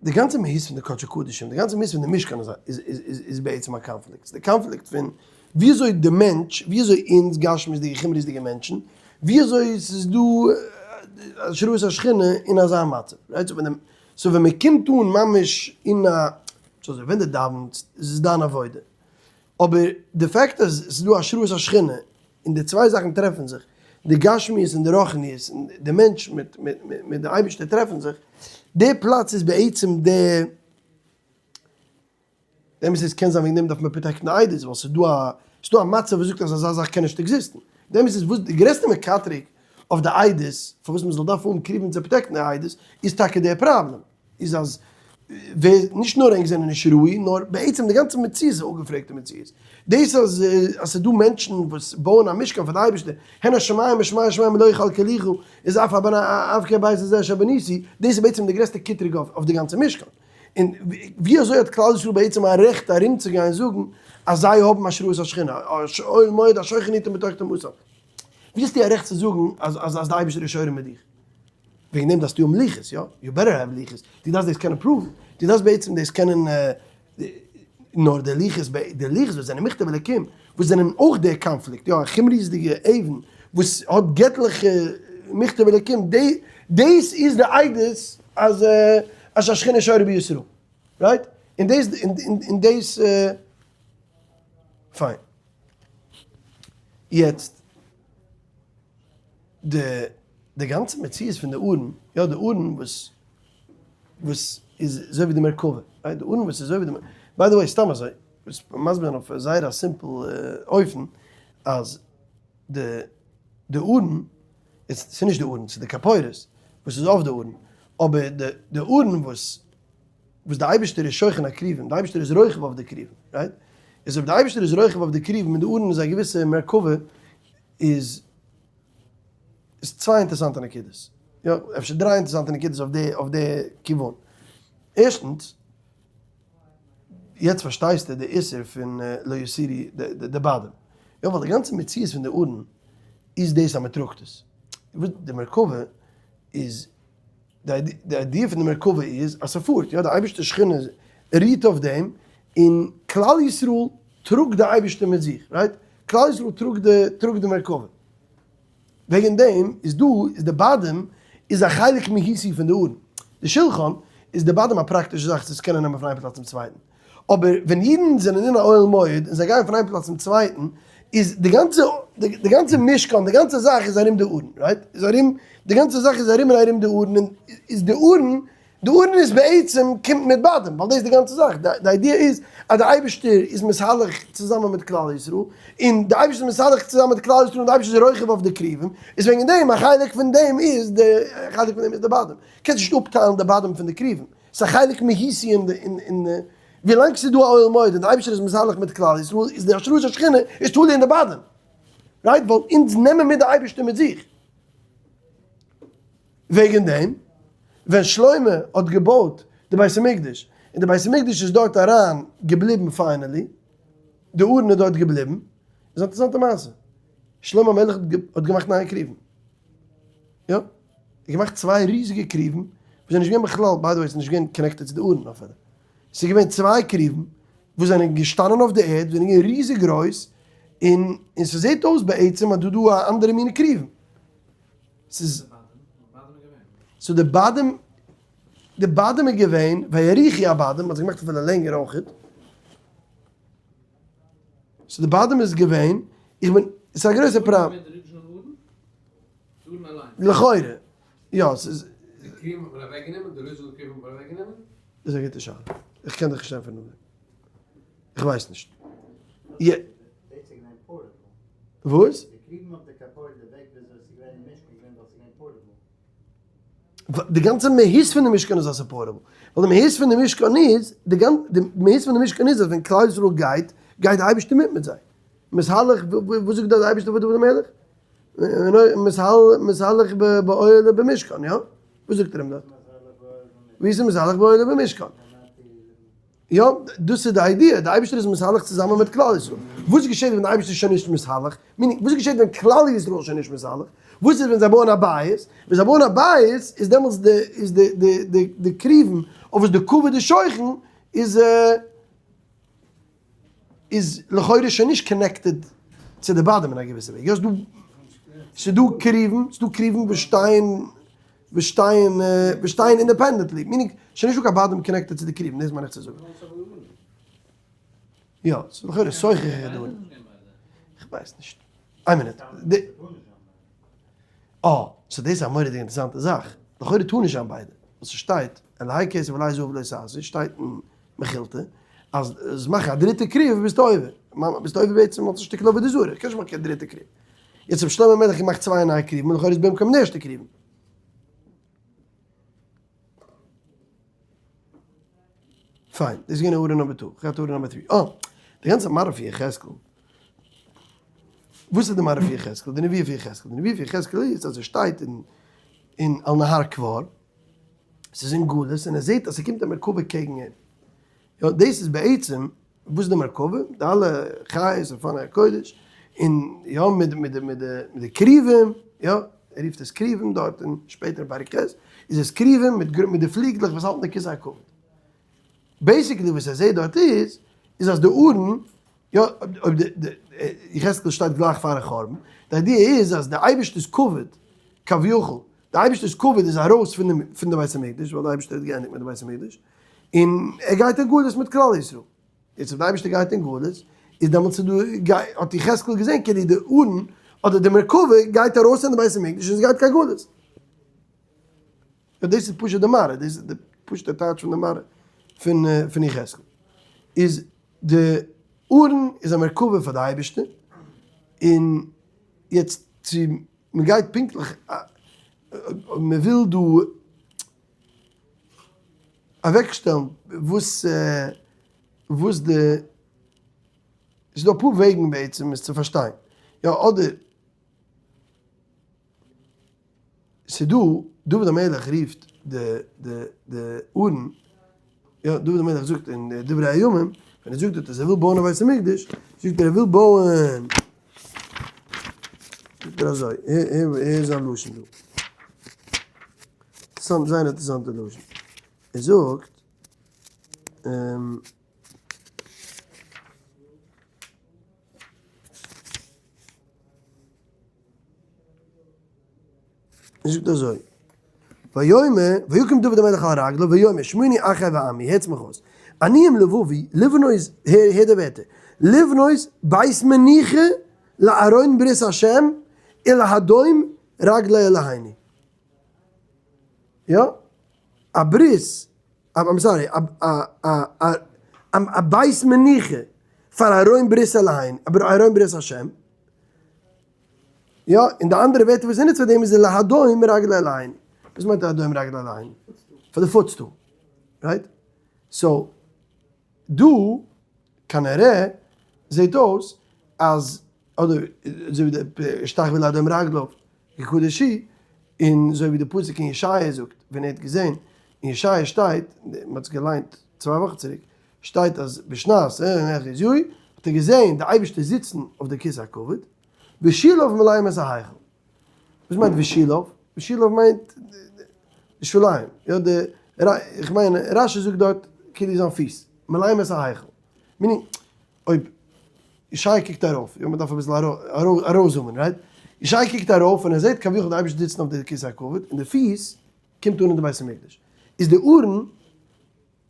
די גאנצע מהות פון די קדשי קדשים, די גאנצע מהות פון די משכן איז איז בעצם א קאנפליקט. ס'איז די קאנפליקט פון וויאזוי די מענטש, וויאזוי אונז גשמיות'דיגע חומריות'דיגע מענטשן, וויאזוי ס'איז דא השראת השכינה אין אזא מצב, right? so ווען מ'קומט אן ממש אין א סאו אזוי, ווען דו דאווענסט איז עס דיין עבודה, אבער די fact אז עס איז דא השראת השכינה און די צוויי זאכן טרעפן זיך, די גשמיות און די רוחניות, און די מענטש מיט מיט די אייבערשטער טרעפן זיך, די פלאץ איז בעצם די, די אמת איז קען זיין וועגן דעם דארף מען protect ן עדות, ווייל ס'איז דא א, ס'איז דא א מצב וואס זאגט אז אזא זאך קען נישט exist ן, די אמת איז וואס די גרעסטע מקטרג אויף די עדות, פארוואס מען זאל דארפן האבן כרובים צו protect ן די עדות, איז טאקע די פראבלעם. איז אז ווער, נישט נאר ענק זענען נישט ראוי, נאר בעצם די גאנצע מציאות איז א אפגעפרעגטע מציאות. דאס אז אז ס'איז דא מענטשן וואס בויען א משכן פאר די אייבערשטער, הן השמים ושמי השמים לא יכלכלוך, איז אף הבן אף כי הבית הזה אשר בניתי, דאס איז בעצם די גרעסטע קטרוג אויף די גאנצע משכן. און ווי אזוי האט כלל ישראל בעצם א רעכט ארומצוגיין זאגן אז זיי האבן השראת השכינה, אוהל מועד השוכן איתם בתוך טומאתם? ווי האסטו א רעכט צו זאגן אז אז די אייבערשטער איז שורה מיט דיך? וועגן דעם דארפסטו האבן לוחות, יא? you better have לוחות, דו דארפסט דאס קענען prove ן, דו דארפסט בעצם דאס קענען, נאר די לוחות, די לוחות וואס זענען מכתב אלקים, וואס זענען אויך די קאנפליקט, יא, א חומריות'דיגע אבן וואס האט געטליכע מכתב אלקים, דאס איז די עדות אז אז השכינה שורה בישראל, right? און דאס, און דאס, פיין. יעצט, די די גאנצע מציאות פון די ארון, יא די ארון וואס וואס איז אזוי ווי די מרכבה, right? די ארון וואס איז אזוי ווי די, by the way סתם אזוי, וואס מסביר זיין אויף זייער א simple אופן, אז די די ארון, איז ס'איז נישט די ארון, ס'איז די כפורת וואס איז אויף די ארון, אבער די די ארון וואס וואס די אייבערשטער איז שוכן הכרובים, די אייבערשטער איז רוכב אויף די כרובים, right? איז אויב די אייבערשטער איז רוכב אויף די כרובים און די ארון איז א געוויסע מרכבה, איז איז צוויי אינטערעסאנטע נקודות, יא, אפשר דריי אינטערעסאנטע נקודות אויף די אויף די כיוון. ערשטנס, יעצט פארשטייסטו די איסור פון לא יסירי די בדים. יא, ווייל די גאנצע מציאות פון די ארון איז דאס אז מען טראגט עס. די מרכבה איז, די idea פון די מרכבה איז אז ס'פארט, יא, די אייבערשטער שכינה רוהט אויף דעם, און כלל ישראל טראגט די אייבערשטער מיט זיך, right? כלל ישראל טראגט די טראגט די מרכבה. וועגן דעם איז דא איז די בדים איז א חלק מהותי פון די ארון. די שלחן איז די בדים א פראקטישע זאך צו עס קענען נעמען פון איין פלאץ צום צווייטן. אבער ווען אידן זענען אין א אוהל מועד און זיי גייען פון איין פלאץ צום צווייטן איז די גאנצע די גאנצע משכן די גאנצע זאך איז ארום די ארון, right? איז ארום די גאנצע זאך איז ארום און ארום די ארון און איז די ארון די ארון איז בעצם קומט מיט בדים, ווייל דאס איז די גאנצע זאך, די idea איז אז די אייבערשטער איז מתהלך צוזאמען מיט כלל ישראל, און די אייבערשטער איז מתהלך צוזאמען מיט כלל ישראל און די אייבערשטער איז רוכב אויף די כרובים, איז וועגן דעם א חלק פון דעם איז די א חלק פון דעם איז די בדים, קענסט נישט אפטיילן די בדים פון די כרובים, ס'איז א חלק מהותי אין די אין ווילאנג ס'איז דא א אוהל מועד און די אייבערשטער איז מתהלך מיט כלל ישראל איז די השראת השכינה איז תלוי אין די בדים, right? ווייל אונז נעמען מיט די אייבערשטער מיט זיך. וועגן דעם, ווען שלמה האט געבויט די בית המקדש, און די בית המקדש איז דארט אריין געבליבן finally, די ארון איז דארט געבליבן, איז א אינטערעסאנטע מעשה, שלמה המלך האט געמאכט נייע כרובים, יא, ער האט געמאכט צוויי ריזיגע כרובים, וואס זענען נישט געווען בכלל, by the way, ס'איז נישט געווען connected צו די ארון אפילו, ס'איז געווען צוויי כרובים וואס זענען געשטאנען אויף די ערד, זענען געווען ריזיג גרויס, און און ס'זעט אויס בעצם אז דא דא א אנדערע מין כרובים. ס'איז so די בדים, די בדים איז געווען ויאריכו הבדים, מ'האט זיי געמאכט אפילו לענגער אויכעט. so די בדים איז געווען, איך בין, ס'איז א גרויסע פראבלעם. לכאורה, יא, ס'איז. די כרובים האט מען אוועקגענומען? די original כרובים האט מען אוועקגענומען? דאס איז א גוטע שאלה. איך קען דיך נישט ענטפערן אויף דעם. איך ווייס נישט. וואס? די גאנצע מהות פון די משכן איז אז ס'איז portable. ווייל די מהות פון די משכן איז, די מהות פון די משכן איז אז ווען כלל ישראל גייט, גייט די אייבערשטער מיט מיט זיי. מתהלך, וואס זאגט דארט די אייבערשטער פאר דוד המלך? מתהלך באוהל ובמשכן, יא? וואס זאגט ער אים דארט? ווי איז מתהלך באוהל ובמשכן? יא, דאס איז די idea, די אייבערשטער איז מתהלך צוזאמען מיט כלל ישראל. וואס געשעט ווען די אייבערשטער איז שוין נישט מתהלך? meaning, וואס געשעט ווען כלל ישראל איז שוין נישט מתהלך? וואס איז ווען זיי בויען א בית? ווען זיי בויען א בית איז דעמאלטס די איז די די די די כרובים אויף וואס די כבוד איז שוכן איז איז לכאורה שוין נישט connected צו די בדים אין א געוויסע וועג. יא, ס'דא ס'דא כרובים, ס'דא כרובים וואס שטייען וואס שטייען וואס שטייען independently, meaning ס'איז נישטא קיין בדים connected צו די כרובים, דאס מיין איך צו זאגן. יא, ס'איז לכאורה סוכך דא. איך ווייס נישט. איין מינוט. אה, so דאס איז א מורא'דיגע אינטערעסאנטע זאך. לכאורה טאר נישט זיין ביידע. וואס ס'שטייט, אלהי כסף ואלהי זהב לא תעשו, שטייט אין מכילתא, אז עס מאכן א דריטע כרוב ביסטו עובר. ביסטו עובר בעצם אלס א שטיקל עבודה זרה. קענסט נישט מאכן קיין דריטע כרוב. יעצט אויב שלמה המלך געמאכט צוויי נייע כרובים, לכאורה איז במקום די ערשטע כרובים. פיין, דאס איז געווען הערה number two, כ'גיי צו הערה number three. אה, די גאנצע מראה פון יחזקאל. וואס איז די מראה פון יחזקאל? די נבואה פון יחזקאל. די נבואה פון יחזקאל איז אז ער שטייט אין אין על נהר כבר, ס'איז אין גלות, און ער זעט אז ס'קומט א מרכבה קעגן אים. יא, דאס איז בעצם, וואס איז די מרכבה? די אלע חיות אופני הקודש, און יא, מיט מיט מיט די כרובים, יא, ער רופט עס כרובים דארט, און שפעטער אין פרק ח' איז עס כרובים מיט מיט די פליגלעך וואס האלטן די כסא הכבוד. basically וואס ער זעט דארט איז, איז אז די ארון, יא, אויב די די יחזקאל שטייט גלייך פארן חורבן, די idea איז אז די אייבערשטער'ס כבוד, כביכול, די אייבערשטער'ס כבוד איז ארויס פון די פון די בית המקדש, ווייל די אייבערשטער האט געענדיגט מיט די בית המקדש, און ער גייט אין גלות מיט כלל ישראל. יעצט אויב די אייבערשטער גייט אין גלות, איז דעמאלטס איז דא, האט יחזקאל געזען כאילו די ארון, אדער די מרכבה גייט ארויס פון די בית המקדש און עס גייט קיין גלות. יא דאס איז פשוט די מראה, דאס איז די פשוט'ע טייטש פון די מראה פון פון יחזקאל. איז די ארון איז א מרכבה פאר די אייבערשטער, און יעצט צו מען גייט פונקטליך, אויב מען וויל דא אוועקשטעלן וואס וואס די, ס'איז דא אפאר וועגן בעצם עס צו פארשטיין, יא אדער ס'דא, דוד המלך רופט די די די ארון, יא דוד המלך זאגט אין דברי הימים, ווען ער זאגט דארט אז ער וויל בויען א בית המקדש, זאגט ער ער וויל בויען, זאגט ער אזוי, הער הער זיין לשון דא, אינטערעסאנט, זייער אינטערעסאנטע לשון, ער זאגט, ער זאגט אזוי, ויאמר, ויקום דוד המלך על רגליו ויאמר שמעוני אחי ועמי, הערטס מיך אויס, אני עם לבבי, לבנות, הער הער די ווערטער, לבנות בית מנוחה לארון ברית השם ולהדום רגלי אלהינו. יא? א ברית, I'm sorry, א בית מנוחה פאר ארון ברית אלהינו, ארון ברית השם, יא, און די אנדערע ווערטער וואס ער נוצט פאר דעם איז להדום רגלי אלהינו. וואס מיינט להדום רגלי אלהינו? פאר די footstool. Right? So, דא, כנראה, זעט אויס אז, אדער אזוי ווי די השתחוה להדום רגליו כי קדוש הוא, און אזוי ווי די פסוק אין ישעיה זאגט, ווען ער האט געזען, אין ישעיה שטייט, מען האט עס געליינט צוויי וואכן צוריק, שטייט אז בשנת עזריהו האט ער געזען די אייבערשטער זיצן אויף די כסא הכבוד, ושוליו מלאים את ההיכל. וואס מיינט ושוליו? ושוליו מיינט די שוליים, יא די, איך מיין רשי זאגט דארט כאילו זיין פיס, מלאים את ההיכל. meaning אויב ישעי' קוקט ארויף, יא מ'דארף אביסל ארויסזומען, right? ישעי' קוקט ארויף און ער זעט כביכול די אייבערשטער זיצן אויף די כסא הכבוד און די פיס קומט אן אין די בית המקדש. איז די ארון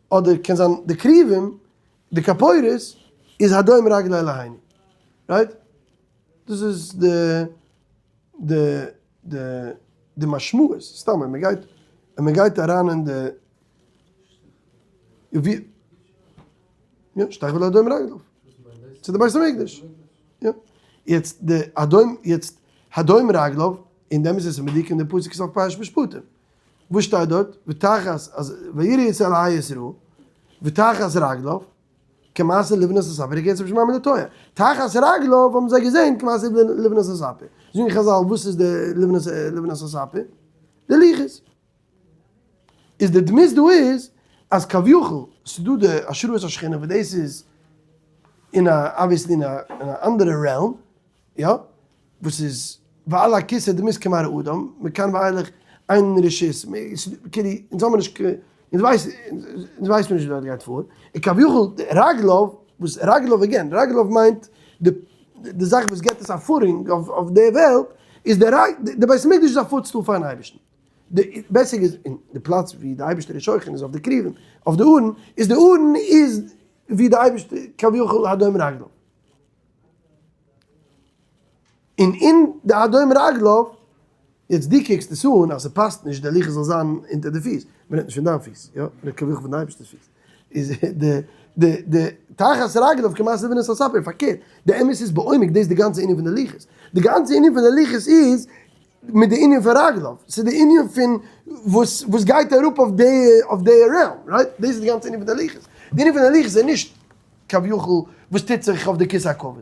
אדער קען זיין די כרובים, די כפורת, איז הדום רגלי אלהינו. Right? דאס איז די די די די משמעות, סתם ווען מען גייט ווען מען גייט אריין אין די ווי יא, השתחוה להדום רגליו. צו די בית המקדש. יא. יעצט די הדום יעצט הדום רגליו, אין דעם איז עס מדויק אין די פסוק סוף פרשת משפטים. וואס שטייט דארט? ותחת אז ויראו את אלהי ישראל ותחת רגליו כמעשה לבנת הספיר כקצף שמיים לתואר. תחת רגליו האבן זיי געזען כמעשה לבנת הספיר. זאגן חזל וואס איז די לבנת הספיר? די לוחות. איז די דמות דא איז אז כביכול ס'דא די השראת השכינה וואס דאס איז אין א obviously אין א אנדערע realm, יא, וואס איז ועל הכסא דמות כמראה אדם, מכאן ואילך אין רשות, כאילו אונז האמיר נישט קיין, אונז ווייסן אונז ווייסן נישט וואס דארט גייט פאר, און כביכול רגליו, וואס רגליו again, רגליו מיינט די די זאך וואס געבט עס א footing אויף די וועלט, איז די די בית המקדש איז א footstool פארן אייבערשטן, די בעסער געזאגט, און די פלאץ ווי די אייבערשטער איז שוכן איז אויף די כרובים, אויף די ארון, איז די ארון איז ווי די אייבערשטער כביכול הדום רגליו. און אין די הדום רגליו, יעצט דו קוקסט עס אן אז ס'פאסט נישט די לוחות זאל זיין אונטער די פיס, מ'רעדט נישט פון דיין פיס, יא? מ'רעדט כביכול פון די אייבערשטער'ס פיס, איז די די די תחת רגליו כמעשה לבנת הספיר, פארקערט, די אמת איז בעומק דאס די גאנצע ענין פון די לוחות, די גאנצע ענין פון די לוחות איז מיט די ענין פון רגליו, ס'איז די ענין פון וואס וואס גייט אראפ אויף די אויף די realm, right? דאס איז די גאנצע ענין פון די לוחות. די ענין פון די לוחות איז נישט כביכול וואס טוט זיך אויף די כסא הכבוד.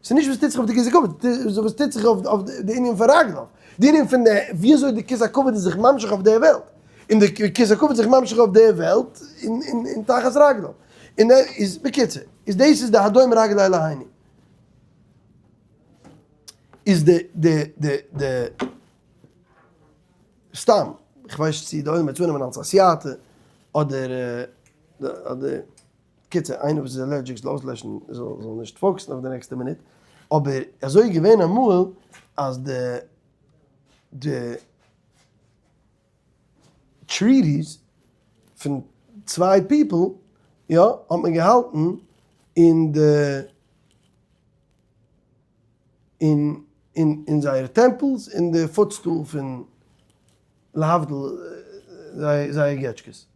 ס'איז נישט וואס טוט זיך אויף די כסא הכבוד, ס'איז וואס טוט זיך אויף די ענין פון רגליו. די ענין פון די ווי אזוי די כסא הכבוד איז זיך ממשיך אויף די וועלט. און די כסא הכבוד איז זיך ממשיך אויף די וועלט און תחת רגליו. און איז בקיצור, איז דאס איז די הדום רגלי אלהינו. איז די די די די סתם, איך ווייס נישט צו די עולם וועט עס אננעמען אלס א סייעתא אדער אדער קיצור איינער וואס איז allergic זאל אויסלעשן זאל זאל נישט focus ן אויף די נעקסטע מינוט, אבער אזוי איז געווען אמאל אז די די treaties פון צוויי people יא האט מען געהאלטן אין די אין אין אין זייערע temples אין די footstool פון להבדיל זייער געטשקעס.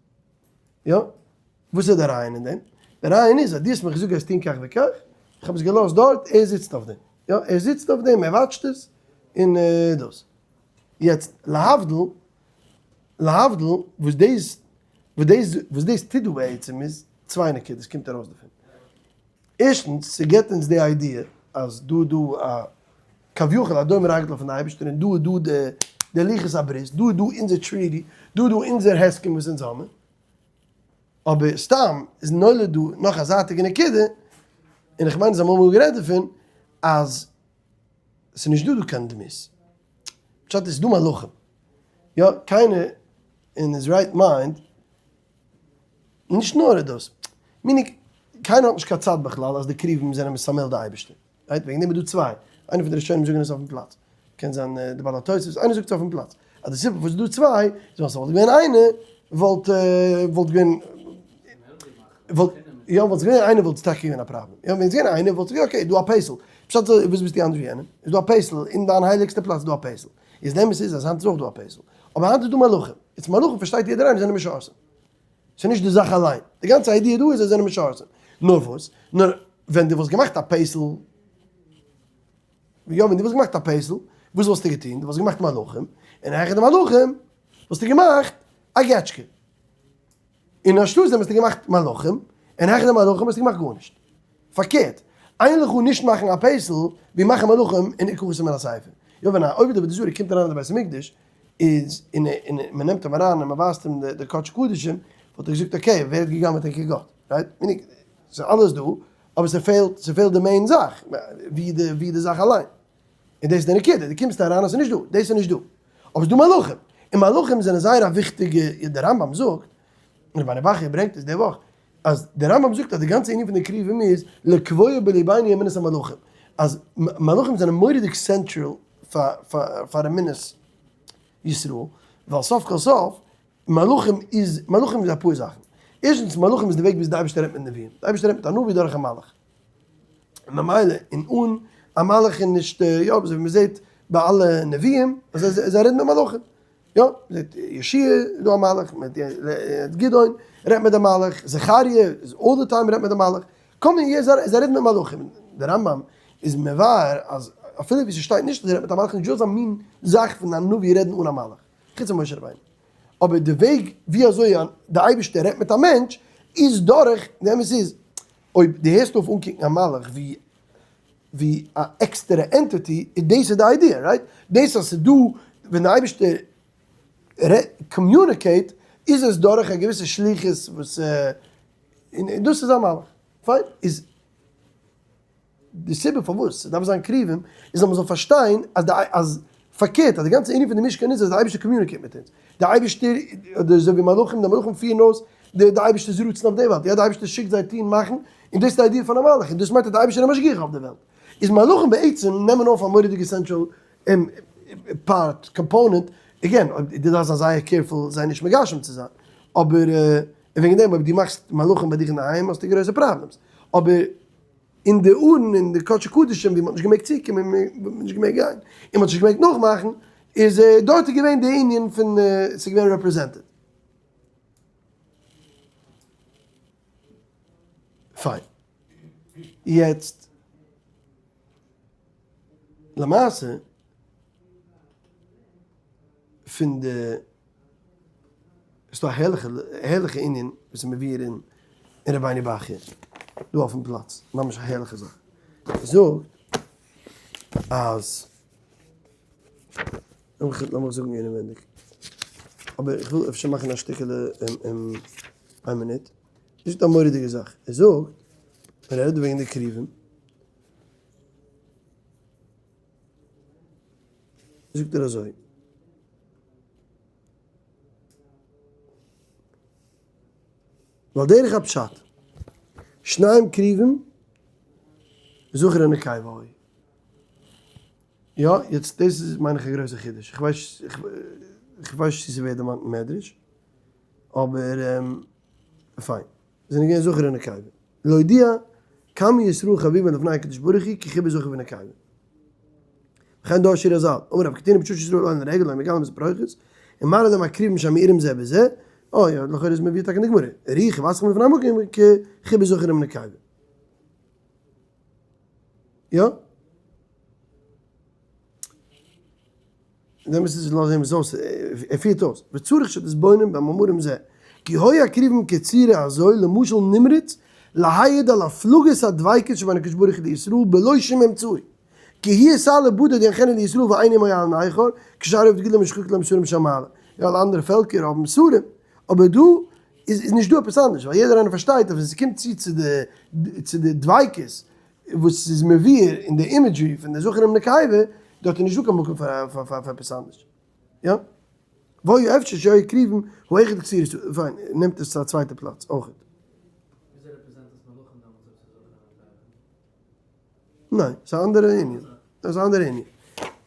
יא? וואס איז די רעיון אין דעם? די רעיון איז אז דו האסט מיך געזאגט גייסט טון כך וכך, איך האב עס געלאזט דארט, ער זיצט אויף דעם. יא, ער זיצט אויף דעם, ער watch ט עס, און דאס. יעצט להבדיל, להבדיל וואס דאס, וואס דאס, וואס דאס טוט דא בעצם איז, צוויי נקודות קומט ארויס דערפון. ערשטנס, ס'געבט אונז די idea אז דא איז דא א כביכול א דום רגליו פון די אייבערשטער און דא איז דא די די לוחות הברית, דא איז דא אונזער treaty, דא איז דא אונזער הסכם וואס אונז האבן. אבער סתם איז נולד דא נאך א זייטיגע נקודה, און איך מיין אז אמאל האבן מיר גערעדט דערפון, אז ס'איז נישט דא דא קיין דמות. פשט איז ס'איז דא מלאכים. יא, קיינער אין his right mind נישט נאר איז דאס, meaning קיינער האט נישט קיין צד בכלל אז די כרובים זענען מסמל די אייבערשטער, right? וועגן דעם איז דא צוויי, איינער פון די ראשונים זאגן עס אויפן פלאץ, קען זיין די בעל התוספות, איינער זאגט עס אויפן פלאץ, אז די סיבה פארוואס איז דא צוויי, איז ווייל ס'וואלט געווען איינער וואלט וואלט געווען וואלט יא וואלט עס געווען איינער וואלט עס טאקע געווען א פראבלעם, יא ווען עס געווען איינער וואלט עס געווען okay דא א פסל, פשט וואס ביסטו אנדערש ווי יענעם, איז דא א פסל אין דיין הייליגסטע פלאץ איז דא א פסל, איז די אמת איז אז היינט איז אויך דא א פסל, אבער היינט איז דא מלאכים, איצט מלאכים פארשטייט יעדער איינער זענען משרתים. ס'איז נישט די זאך אליין. די גאנצע idea דא איז זיי זענען משרתים. נאר וואס? נאר ווען דו וואלסט געמאכט א פסל, יא ווען דו וואלסט געמאכט א פסל, וואס וואלסטו געטון? דו וואלסט געמאכט מלאכים, און העכער די מלאכים וואלסטו געמאכט א געטשקע. און אנשטאט דעם האסטו געמאכט מלאכים, און העכער די מלאכים האסטו געמאכט גארנישט. פארקערט, אין לך נישט מאכן א פסל ווי מאכן מלאכים און עיקרות מן הספר. יא ווען א עובד עבודה זרה קומט אריין אין די בית המקדש, איז און און מען נעמט אים אריין און מען ווייזט אים די קודש קדשים, וואלט ער געזאגט okay ווער האט געגנב'עט ענקער גאט? right? meaning ס'איז אלעס דא, אבער ס'פעלט ס'פעלט די main זאך, ווי די ווי די זאך אליין. און דאס איז די נקודה, דו קומסט אריין אז ס'איז נישט דא, דאס איז נישט דא. אבער ס'איז דא מלאכים, און מלאכים זענען זייער א וויכטיגע, דער רמב ם זאגט, און רבינו בחי ברענגט עס די וואך, אז דער רמב ם זאגט אז די גאנצע ענין פון די כרובים איז לקבוע בלבנו אמונת המלאכים, אז מלאכים זענען מורא'דיג central פאר אמונת ישראל, ווייל סוף כל סוף מלאכים איז, מלאכים איז אפאר זאכן, ערשטנס מלאכים איז די וועג וויאזוי די אייבערשטער רעדט מיט נביאים, די אייבערשטער רעדט מיט א נביא דורך א מלאך, ממילא און אן א מלאך איז נישט, יא אזוי ווי מען זעט ביי אלע נביאים אז זיי רעדן מיט מלאכים, יא, מ'זעט יהושע איז דא א מלאך, מ'זעט גדעון רעדט מיט די מלאך, זכריה איז all the time רעדט מיט די מלאך, כל מיני זיי רעדן מיט מלאכים, דער רמב ם איז מבאר אז אפילו ווי ס'שטייט נישט אז ער רעדט מיט א מלאך איז נישט דא אזא מין זאך פון א נביא רעדן אן א מלאך, חוץ פון משה רבינו. אבער די וועג ווי אזוי די אייבערשטער רעדט מיט א מענטש איז דורך, די אמת איז אויב דו הערסט אויף אנקוקן א מלאך ווי ווי א עקסטערע entity, איז דאס איז די idea, right? דאס אז ס'איז דא, ווען די אייבערשטער communicate, איז עס דורך א געוויסע שליחות וואס, און דאס איז א מלאך. פיין. איז די סיבה פארוואס ס'דארף זיין כרובים, איז אז מ'זאל פארשטיין אז די אז פארקערט אז די גאנצע ענין פון די משכן איז אז די אייבערשטער communicate מיט אונז. די אייבערשטער, אדער אזוי ווי מלאכים, די מלאכים פירן אויס די די אייבערשטער'ס רצון אויף די וועלט, יא די אייבערשטער שיקט זיי טון מאכן, און דאס איז די idea פון א מלאך, און דאס מיינט אז די אייבערשטער איז משגיח אויף די וועלט. איז מלאכים בעצם נעמען אויף א מורא'דיגע central part, component, again, אויב דו דארפסט זיין זייער careful זיי נישט מגשם צו זיין, אבער און וועגן דעם אויב דו מאכסט מלאכים ביי דיך אינדערהיים האסטו גרויסע problems, אבער אין די ארון אין די קדשי קדשים ווי מען האט נישט געמעגט צוקומען און מען האט נישט געמעגט גיין און מען האט נישט געמעגט נאכמאכן איז דארט איז געווען די ענין פון ס'איז געווען represented. פיין. יעצט למעשה פון די ס'איז דא א הערליכע הערליכע ענין וואס איז מבואר אין. אין רבינו בחיי דא אויפן פלאץ, ממש א הערליכע זאך, ער זאגט אז, לאמיך זאגן אינעווענדיג, אבער איך וויל אפשר מאכן א שטיקעלע איין מינוט, ער זאגט א מורא'דיגע זאך, ער זאגט ווען ער רעדט וועגן די כרובים, זאגט ער אזוי. ועל דרך הפשט, שניים כרובים זכר ונקבה היו. יא, יעצט דאס איז מיין איך א גרויסע חידוש, איך ווייס איך ווייס נישט צו ס'ווערט דערמאנט אין מדרש, אבער פיין, זענען געווען זכר ונקבה. להודיע כמה ישראל חביבין לפני הקדוש ברוך הוא כחיבת זכר ונקבה. וכן דרשו רז"ל, אמר רב קטינא בשעה שישראל עולין לרגל היו מגלים את הפרוכת, ומראה להם הכרובים שהמאירים זה בזה, אוי, לכאורה איז מביא טאקע אין די גמרא, ראו חיבתכם לפני המקום כחיבת זכר ונקבה. יא? דעם איז לאז אים עס אויס, ער פירט אויס, וצריך שתתבונן במאמרים זה, כי היו הכרובים כצורה הזו למשל נמרץ להעיד על הפלגות הדביקות שבין הקדוש ברוך הוא לישראל בלא שום אמצעי, כי הוא יתעלה בדד ינחנו לישראל ואין עמו על נכר, כשאר עובדי גדולים משחקים להם שרים של מעלה. יא אלע אנדערע פעלקער האבן שרים, אבער דא איז נישט דא עפעס אנדערש, ווייל יעדער איינער פארשטייט אז ווען ס'קומט צו צו די דביקות וואס איז מבואר אין די imagery פון די זכר און נקבה, דארט איז נישטא קיין מקום פאר עפעס אנדערש. יא? והיה אפשר שיהיו כרובים הוא אחד כצורת, פיין, נעמט עס צו א צווייטע פלאץ אויכעט. וויאזוי represent עס מלאכים דעמאלטס אויב ס'איז זכר און נקבה? ניין, ס'איז א אנדערע ענין. ס'איז א אנדערע ענין.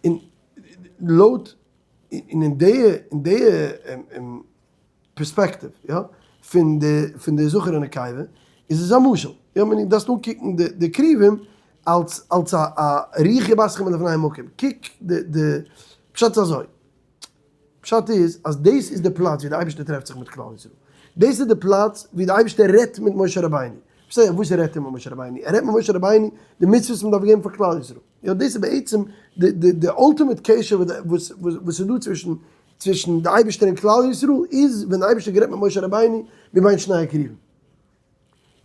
און לויט, און אין די, אין די פערספעקטיוו, יא, פון די, פון די זכר און נקבה, איז עס א משל, יא, מען דארפסט אנקוקן די די כרובים אלס אלס א א רוח יבשכם מלפני המקום, קוק די די, פשט איז אזוי, פשט איז אז דאס איז די פלאץ ווי די אייבערשטער טרעפט זיך מיט כלל ישראל, דאס איז די פלאץ ווי די אייבערשטער רעדט מיט משה רבינו, פארשטיי וואס רעדט ער מיט משה רבינו, ער רעדט מיט משה רבינו די מצוות וואס מען דארף געבן פאר כלל ישראל, יא דאס איז בעצם די די די ultimate קשר וואס וואס איז דא צווישן צווישן די אייבערשטער און כלל ישראל איז ווען די אייבערשטער האט גערעדט מיט משה רבינו מבין שני הכרובים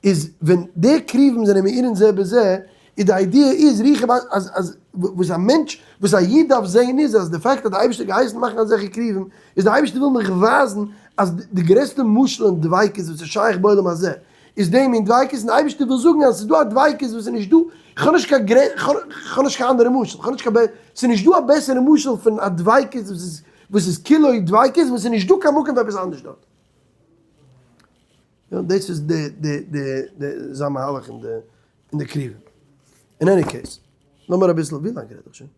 איז ווען די כרובים זענען מאירין זה בזה איז די idea איז ריחב אז אז וואס א מענטש וואס א איד דארף זעהן איז אז די fact אז די אייבערשטער האט געהייסן מאכן אזעלכע כרובים איז די אייבערשטער וויל מיך ווייזן אז די גרעסטע משל און דביקות וואס איז שייך בעולם הזה איז די מין דביקות און די אייבערשטער וויל זאגן אז ס'איז דא א דביקות וואס איז נישט דא, איך האב נישט קיין גרע, איך האב נישט קיין אנדערע משל, איך האב נישט קיין, ס'איז נישט דא א בעסערע משל פון א דביקות וואס איז וואס איז כולו דביקות וואס איז נישט דא קיין מקום פאר עפעס אנדערש דארט. יא, דאס איז די די די די זיין מהלך אין די אין די כרובים. אין any case, לאמיר אביסל, ווי לאנג רעד איך שוין?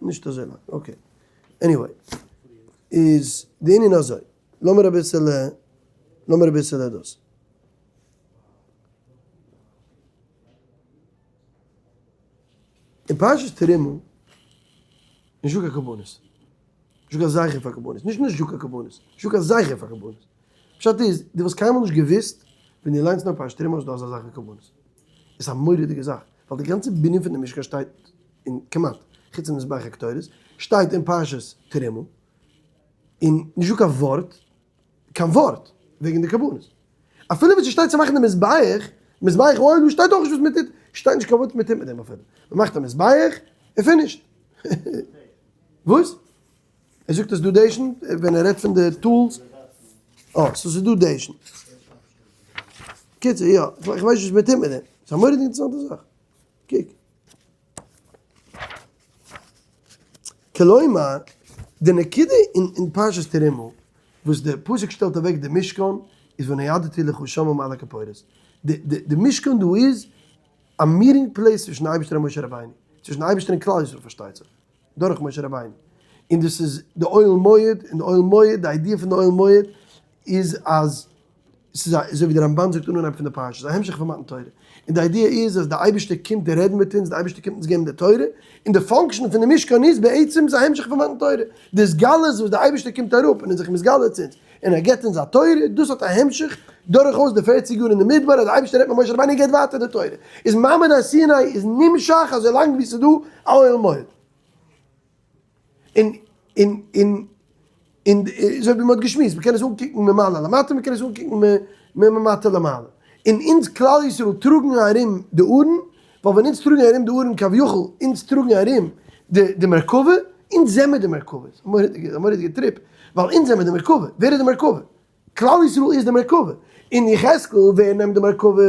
נישט אזוי לאנג, okay. Anyway, איז די ענין אזוי. לאמיר אביסעלע, לאמיר אביסעלע דאס. אין פרשת תרומה, נישטא קיין קרבנות. נישטא קיין זכר פאר קרבנות. נישט נישטא קיין קרבנות. נישטא קיין זכר פאר קרבנות. פשט איז, דו וואלסט קיינמאל נישט געוואוסט ווען דו ליינסט נאר פרשת תרומה אז דא אזא זאך ווי קרבנות. איז א מורא'דיגע זאך. ווייל די גאנצע בנין פון די משכן שטייט אין, כמעט, חוץ פון מזבח הקטורת, שטייט אין פרשת תרומה. און נישט דא קיין ווארט, קיין ווארט, וועגן די קרבנות. אפילו ווען ס'שטייט צו מאכן די מזבח, מזבח העולה, שטייט אויך נישט וואס מען טוט, שטייט נישט קיין ווארט מען טוט מיט דעם אפילו. מען מאכט א מזבח, און finished. וואס? ער זאגט עס דא דעישן, ווען ער רעדט פון די tools. אה, so ס'איז דא דעישן. קיצור, יא, איך ווייס נישט וואס מען טוט מיט דעם. ס'איז א מורא'דיגע אינטערעסאנטע זאך. קוק. כלומר, די נקודה אין פרשת תרומה וואס די פסוק שטעלט אוועק די משכן איז ונועדתי לך שמה מעל הכפורת. די משכן דא איז א meeting place צווישן אייבערשטער און משה רבינו, צווישן אייבערשטער און כלל ישראל פארשטייט זיך, דורך משה רבינו. און דאס איז די אוהל מועד, און די אוהל מועד, די idea פון די אוהל מועד איז אז ס'איז א, אזוי ווי די רמב"ן זאגט אנהויב פון די פרשה, ס'איז א המשך פון מתן תורה. און די idea איז אז די אייבערשטער קומט רעדן מיט אונז, די אייבערשטער קומט אונז געבן די תורה, און די function פון די משכן איז בעצם ס'איז א המשך פון מתן תורה. די התגלות וואס די אייבערשטער קומט אראפ און איז זיך מתגלה צו אונז, און ער געבט אונז א תורה, דאס האט א המשך דורכאויס די פערציג יאר אין די מדבר, אז די אייבערשטער רעדט מיט משה רבינו און געבט ווייטער די תורה. איז מעמד הר סיני איז נמשך אזוי לאנג ווי ס'איז דא א אוהל מועד. און און און און אזוי ווי מ'האט געשמועסט, מ'קען עס אנקוקן ממעלה למטה, מ'קען עס אנקוקן מ. ממטה למעלה. און אונז כלל ישראל טראגן ארום די ארון, ווייל ווען אונז טראגן ארום די ארון כביכול, אונז טראגן ארום די מרכבה, אונז זעמיר די מרכבה. ס'איז א מורא'דיגע trip, ווייל אונז זעמיר די מרכבה. ווער איז די מרכבה? כלל ישראל איז די מרכבה. אין יחזקאל ווער נעמט די מרכבה?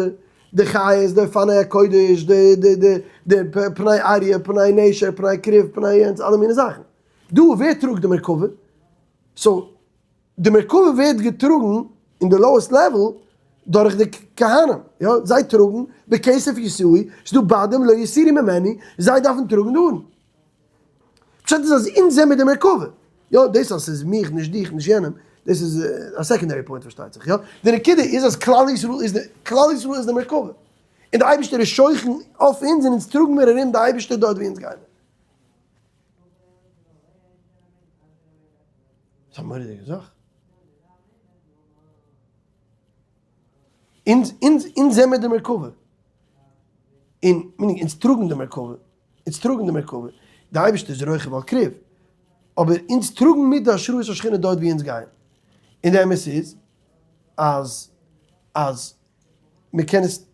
די חיות, די אופני הקודש, די די די די פני אריה, פני נשר, פני כרוב, פני יענץ, אלע מיני זאכן. דא ווער טראגט די מרכבה? so די מרכבה ווערט געטראגן אין די lowest level דורך די כהנים, יא, זיי טראגן בכסף ישאו, ס'דא בדים לא יסירו ממני, זיי דארפן טראגן די ארון. פשט איז אז אונז זעמיר די מרכבה, יא, דאס אז ס'איז מיך נישט דיך נישט יענעם, דאס איז א secondary point פארשטייט זיך, יא, די נקודה איז אז כלל ישראל איז די, כלל ישראל איז די מרכבה, און די אייבערשטער איז שוכן אויף אונז און אונז טראגן מיר ארום די אייבערשטער דארט ווי אונז גיימיר. ס'איז א מורא'דיגע זאך. אונז, אונז, אונז זעמיר די מרכבה. און, meaning, אונז טראגן די מרכבה. אונז טראגן די מרכבה. די אייבערשטער איז רוכב על כרוב. אבער אונז טראגן מיט די השראת השכינה דארט ווי אונז גייען. און די אמת איז, אז, אז, מ'קען עס.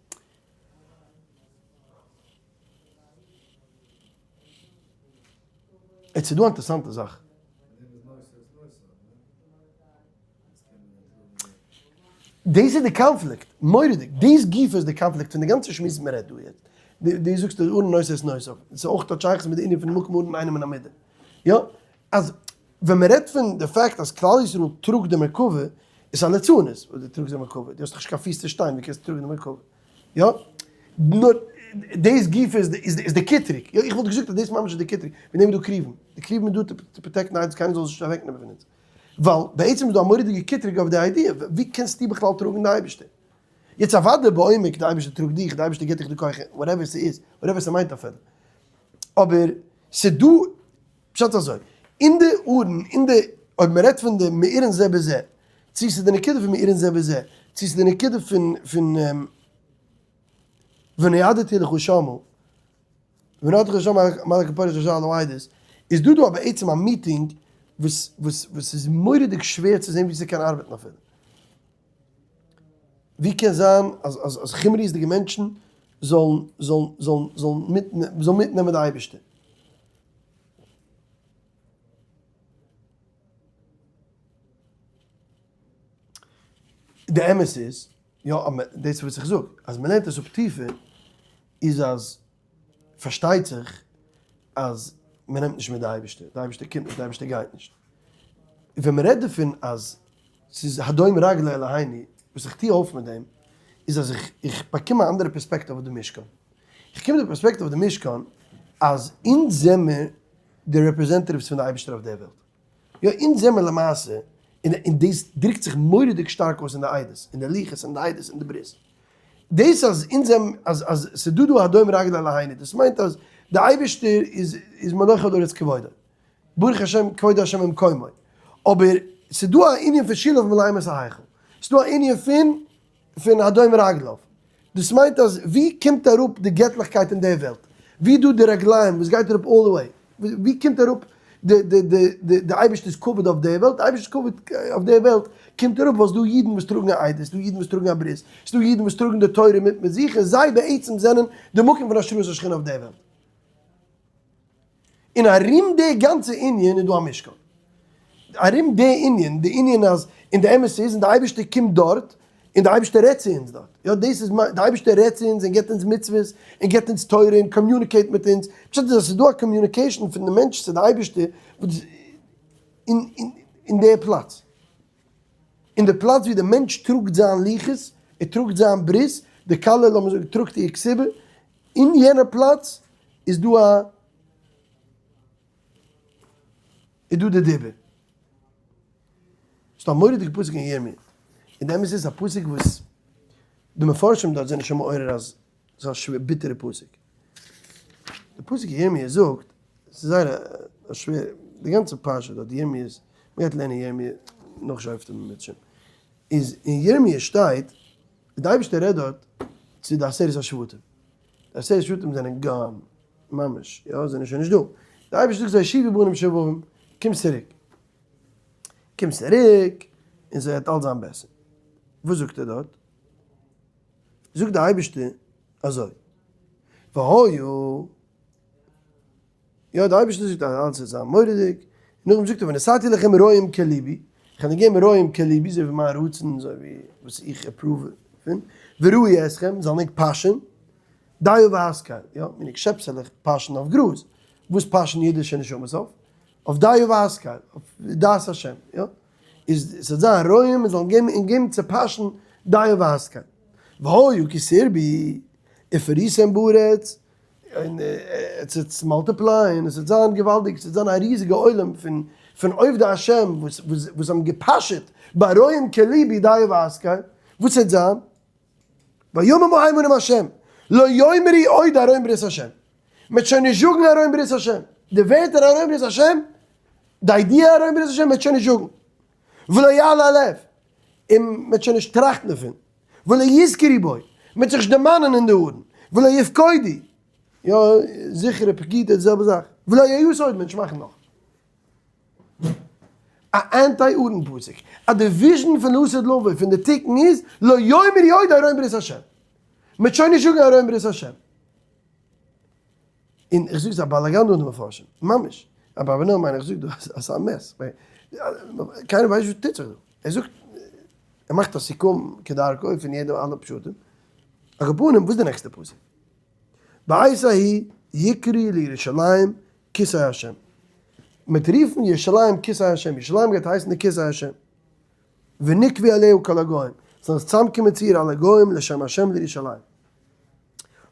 עס איז דא א אינטערעסאנטע זאך. דאס איז די קאנפליקט, מורא'דיג, דאס גופא איז די קאנפליקט פון די גאנצע שמועס וואס מען רעדט דא יעצט. דו זאגסט אז ארון נושא את נושאיו, עס איז אויך האט שייכות מיט די ענין פון מקום ארון אינו מן המידה. יא, אז ווען מען רעדט פון די fact אז כלל ישראל טראגט די מרכבה, איז א ליצנות וואס דו טראגסט די מרכבה, דו האסט דאך נישט קיין פיס צו שטיין, ווי קענסטו טראגן די מרכבה? יא? נאר דאס גופא איז די קטרוג, יא איך וואלט געזאגט אז דאס ממש איז די קטרוג, מיר נעמען דא כרובים, די כרובים איז דא צו protect ן איידער קיינער זאל עס נישט אוועקנעמען פון אונז, ווייל בעצם איז דא א מורא'דיגע קטרוג אויף די idea, ווי קענסטו בכלל טראגן די אייבערשטער? יעצט אוודאי בעומק די אייבערשטער טראגט דיך, די אייבערשטער גיבט דיך די כח, whatever ס'איז, whatever ס'מיינט אפילו, אבער ס'דא, פשט אזוי, אין די ארון, אין די, אויב מ'רעדט פון די מעורין זה בזה, צו ס'איז די נקודה פון מעורין זה בזה, צו ס'איז די נקודה פון פון ונועדתי לך שמה, ונועדתי לך שמה מעל הכפורת אשר על העדות, איז דא דא בעצם א meeting וואס וואס וואס איז מורא'דיג שווער צו זען ווי ס'קען ארבעטן אפילו. ווי קען זיין אז אז אז חומריות'דיגע מענטשן זאלן זאלן זאלן זאלן מיט זאלן מיטנעמען די אייבערשטער? די אמת איז, יא, דאס וואס איך זאג, אז מען לערנט עס אפ טיפער, איז אז פארשטייט זיך אז מען נעמט נישט מיט די אייבערשטער, די אייבערשטער קומט נישט, די אייבערשטער גייט נישט. ווען מען רעדט דערפון אז ס'איז הדום רגלי אלהינו, וואס איך טו אויף מיט דעם, איז אז איך איך באקום א אנדערע פערספעקטיוו אויף די משכן. איך קום די פערספעקטיוו אויף די משכן אז אונז זעמיר די representatives פון די אייבערשטער אויף דער וועלט. יא, אונז זעמיר למעשה, און און דאס דרוקט זיך מורא'דיג שטארק אויס אין די עדות, אין די לוחות, אין די עדות, אין די ברית. דאס אז אונז זעמיר, אז אז ס'דא דא הדום רגלי אלהינו, דאס מיינט אז די אייבערשטער איז איז מלא כל הארץ כבודו. ברוך השם כבוד השם ממקומו. אבער ס'דא א ענין פון שילוב מלאים את ההיכל. ס'דא א ענין פון פון הדום רגליו. דאס מיינט אז ווי קומט אראפ די געטליכקייט אין די וועלט? ווי איז דא די רגליים וואס גייט אראפ all the way? ווי קומט אראפ די די די די די אייבערשטער'ס כבוד אויף די וועלט? די אייבערשטער'ס כבוד אויף די וועלט קומט אראפ ווייל ס'דא אידן וואס טראגן א עדות, ס'דא אידן וואס טראגן א ברית, ס'דא אידן וואס טראגן די תורה מיט מיט זיך, און זיי בעצם זענען די מקום פון השראת השכינה אויף די וועלט. און ארום די גאנצע ענין איז דא א משכן. ארום די ענין, די ענין אז, און די אמת איז, און די אייבערשטער קומט דארט, און די אייבערשטער רעדט צו אונז דארט. יא, דאס איז מיין, די אייבערשטער רעדט צו אונז און געבט אונז מצוות, און געבט אונז תורה און communicate מיט אונז. פשט איז אז ס'איז דא א communication פון די מענטש צו די אייבערשטער, וואס אין אין די פלאץ. אין די פלאץ ווי די מענטש טראגט זיין לוחות, ער טראגט זיין ברית, די כלה לאמיר זאגן טראגט איר כתובה, אין יענע פלאץ איז דא א איז דא די דיבור. ס'דא א מורא'דיגע פסוק אין ירמי', און די אמת איז א פסוק וואס די מפרשים דארט זענען שוין מעורר אז ס'איז א שווער ביטערע פסוק. די פסוק אין ירמי' זאגט, ס'איז זייער א שווער, די גאנצע פרשה דארט ירמי' איז, מ'גייט לערנען ירמי' נאך שופטים אם ירצה השם, איז אין ירמי' שטייט, די אייבערשטער רעדט דארט צו די עשרת השבטים, די עשרת השבטים זענען gone, ממש, יא, זענען שוין נישט דא, די אייבערשטער זאגט זיי שובו בנים שובבים, קומטס צוריק, קומטס צוריק, און ס'וועט אלץ זיין בעסער. וואס זאגט ער דארט? זאגט די אייבערשטער אזוי, והיה, יא די אייבערשטער זאגט אז אלעס וועט זיין מורא'דיג, נאכדעם זאגט ער ונתתי לכם רועים כלבי, איך וועל געבן רועים כלבי אזוי ווי מיין רצון אזוי ווי וואס איך approve פון, ורעו אתכם, זאלן ענק פאשען, דעה והשכל, יא, מיניג שעפסעלעך פאשען אויף גראז, וואס פאשען אידישע נשמות אויף? אויף דעה והשכל, אויף דעת השם, יא, איז עס וועט זיין רועים און זאלן געבן און געבן צו פאשען דעה והשכל, והיה כי תרבו ופריתם בארץ, און עס וועט multiply ען, עס וועט זיין געוואלדיג, עס וועט זיין א ריזיגע עולם פון פון עובדי השם וואס וואס האבן געפאשעט ברועים כלבי דעה והשכל, וואס וועט זיין? בימים ההם נאם השם, לא יאמרו עוד ארון ברית השם, מען וועט שוין נישט זאגן ארון ברית השם, די ווערטער ארון ברית השם, די idea ארון ברית השם, מען וועט שוין נישט זאגן, ולא יעלה על לב, און מען וועט שוין נישט טראכטן דערפון, ולא יזכרו בו, מען וועט זיך נישט דערמאנען אין די ארון, ולא יפקדו, יא, זיכערע פקידה די זעלבע זאך, ולא יעשו עוד, מען וועט נישט מאכן נאך. א anti ארון פסוק, אז די vision פון לעתיד לבוא פון די תיקון איז, לא יאמרו עוד ארון ברית השם. מען וועט שוין נישט זאגן ארון ברית השם. און איך זאג ס'איז א באלאגאן דא אין די מפרשים, ממש. אברבנאל מיין איך זאג דא אז ס'איז א mess. קיינער ווייסט נישט וואס טוט זיך דא. ער זאגט, ער מאכט א סיכום כדרכו פון יעדע אלע פשטים. על כל פנים, וואס איז די נעקסטע פסוק? בעת ההיא יקראו לירושלים כסא השם. מ'וועט רופן ירושלים כסא השם, ירושלים גייט הייסן די כסא השם. ונקבו אליה כל הגוים, זאלן זיך צוזאמקומען צו איר אלע גוים לשם השם לירושלים.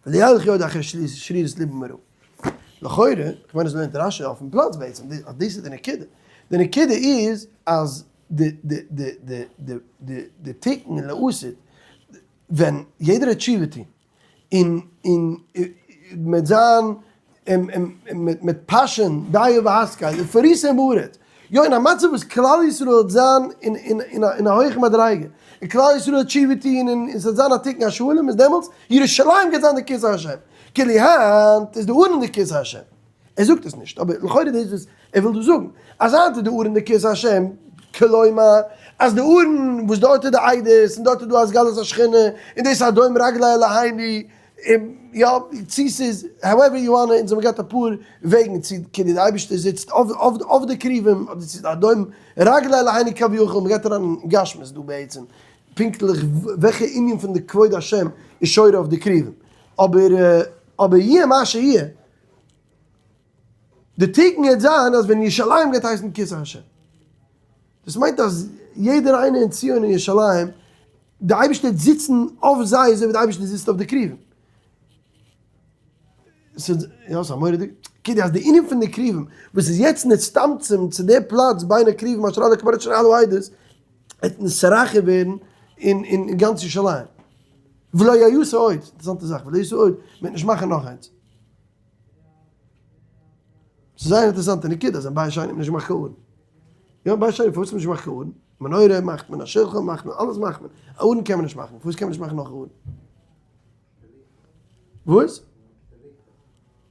ולא ילכו עוד אחרי שרירות לבם הרעה. לכאורה, איך מיין עס לערנט רשי אויפן פלאץ בעצם, אז דאס איז די נקודה. די נקודה איז אז די די די די די די די תיקון לעתיד, ווען יעדער וועט תשובה טון, און און מיט זיין מיט פאשען דעה והשכל ופריסה בארץ, יא אין א מצב וואס כלל ישראל וועט זיין אין אין א הויכע מדריגה, און כלל ישראל וועט תשובה טוהן און עס וועט זיין א תיקון השלם איז דעמאלטס ירושלים גייט זיין די כסא השם, כאילו היינט איז די ארון די כסא השם, ער זאגט עס נישט אבער לכאורה דאס וואס ער וויל דא זאגן אז היינט איז די ארון די כסא השם, כלומר אז די ארון וואס דארט איז די עדות און דארט איז דא התגלות השכינה און דאס איז הדום רגלי אלהינו און יא צו ס'איז however you wanna אונז האבן געהאט אפאר וועגן צו כאילו די אייבערשטער זיצט אויף די כרובים אדער צו הדום רגלי אלהינו כביכול מ'גייט אריין אין גשמיות דא בעצם פונקטליך וועלכע ענין פון די כבוד השם איז שורה אויף די כרובים אבער אבער יהיה מה שיהיה. די תיקון גייט זיין אז ווען ירושלים גייט הייסן כסא השם. דאס מיינט אז יעדער איינער אין ציון און ירושלים, די אייבערשטער וועט זיצן אויף זיי אזוי ווי די אייבערשטער זיצט אויף די כרובים. ס'איז יא ס'איז א מורא'דיג, כאילו אז די ענין פון די כרובים וואס איז יעצט נצטמצם צו די פלאץ בין הכרובים אשר על הכפורת אשר על העדות, וועט נתרחב ווערן אין אין גאנץ ירושלים. ולא יעשה עוד, אינטערעסאנטע זאך, ולא יעשה עוד, מ'וועט נישט מאכן נאך איינס. ס'איז זייער אינטערעסאנטע נקודה אז אין בית שני האט מען נישט געמאכט קיין ארון. יא בית שני פארוואס האט מען נישט געמאכט קיין ארון? מנורה מאכט מען, א שולחן מאכט מען, אלעס מאכט מען. א ארון קען מען נישט מאכן. פארוואס קען מען נישט מאכן נאך א ארון? וואס?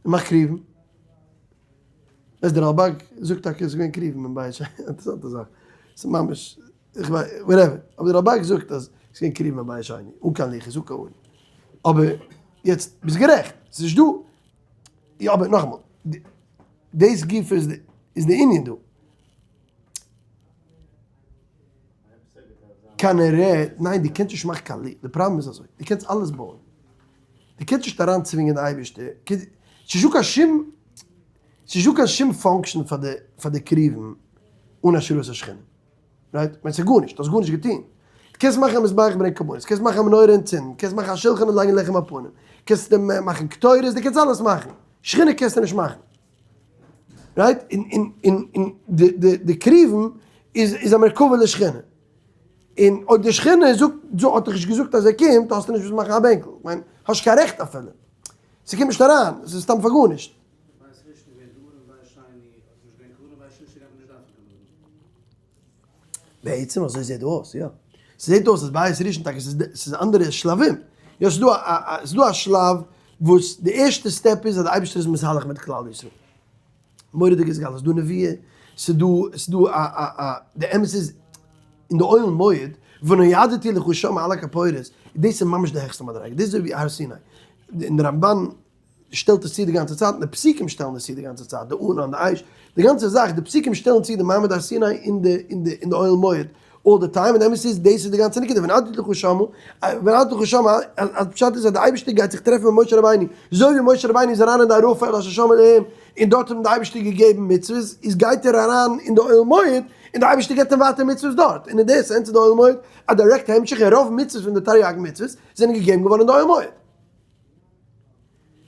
מ'מאכט כרובים. ווייסט דער רלבג זאגט טאקע עס איז געווען כרובים אין בית שני. אינטערעסאנטע זאך. ס'איז ממש, איך ווייס, whatever. אבער דער רלבג זאגט אז עס איז געווען כרובים אין בית שני, אן קיין לוחות, אן קיין ארון. אבער יעצט ביסט גערעכט, ס'איז נישט דא. יא אבער נאכאמאל, דאס גופא איז די ענין דא. כנראה, ניין דו קענסט נישט מאכן קיין לי, די פראבלעם איז אזוי, דו קענסט אלעס בויען, דו קענסט נישט אריין צווינגען די אייבערשטער, ס'איז נישטא קיין שום, ס'איז נישטא קיין שום function פאר די פאר די כרובים אן השראת השכינה. right? כ'מיין ס'איז גארנישט, דו האסט גארנישט געטון. דו קענסט מאכן א מזבח ברענגען קרבנות, קענסט מאכן א מנורה און צינדן, קענסט מאכן א שולחן און לייגן לחם הפנים, קענסט מאכן קטורת, דו קענסט אלעס מאכן. שכינה קענסטו נישט מאכן. right? און און און און די די די כרובים איז איז א מרכבה לשכינה. און אויב די שכינה זאגט האט דיך נישט געזאגט אז ער קומט, האסטו נישט וואס מאכן א בענקל. כ'מיין, האסט נישט קיין רעכט אפילו. ס'קומט נישט אריין, ס'איז סתם פאר גארנישט. בית ראשון איז געווען די ארון בית שני האט נישט געווען קיין ארון בית שלישי גייט מען נישט דארפן קיין ארון. בעצם אזוי זעט אויס, יא. ס'זעט אויס אז בית ראשון טאקע ס'איז אנדערע שלבים. יא ס'איז דא א ס'איז דא א שלב וואס די ערשטע step איז אז די אייבערשטער איז מתהלך מיט כלל ישראל. מורא'דיגע התגלות, ס'איז דא נביאה, ס'איז דא ס'איז דא א א א די אמת איז אין די אוהל מועד ונועדתי לך שם על הכפורת איז דאס איז ממש די העכסטע מדריגה, דאס איז אזוי ווי הר סיני, און די רמבן שטעלט עס צו די גאנצע צייט, און די פסוקים שטעלן עס צו די גאנצע צייט, די ענן, די אש, די גאנצע זאך, די פסוקים שטעלן צו די מעמד הר סיני אין די אין די אין די אוהל מועד, all the time, און די אמת איז, דאס איז די גאנצע נקודה, ונועדתי לך שמה, ונועדתי לך שמה, אז פשט איז אז די אייבערשטער גייט זיך טרעפן מיט משה רבינו, אזוי ווי משה רבינו איז אריין אין די ערפל אשר שם אלהים, און דארט האט אים די אייבערשטער געגעבן מצוות, איז גייט ער אריין אין די אוהל מועד, און די אייבערשטער געבט אים ווייטער מצוות דארט, און אין די sense איז די אוהל מועד א דירעקטע המשך, און רוב מצוות פון די תרי"ג מצוות זענען געגעבן געווארן אין די אוהל מועד.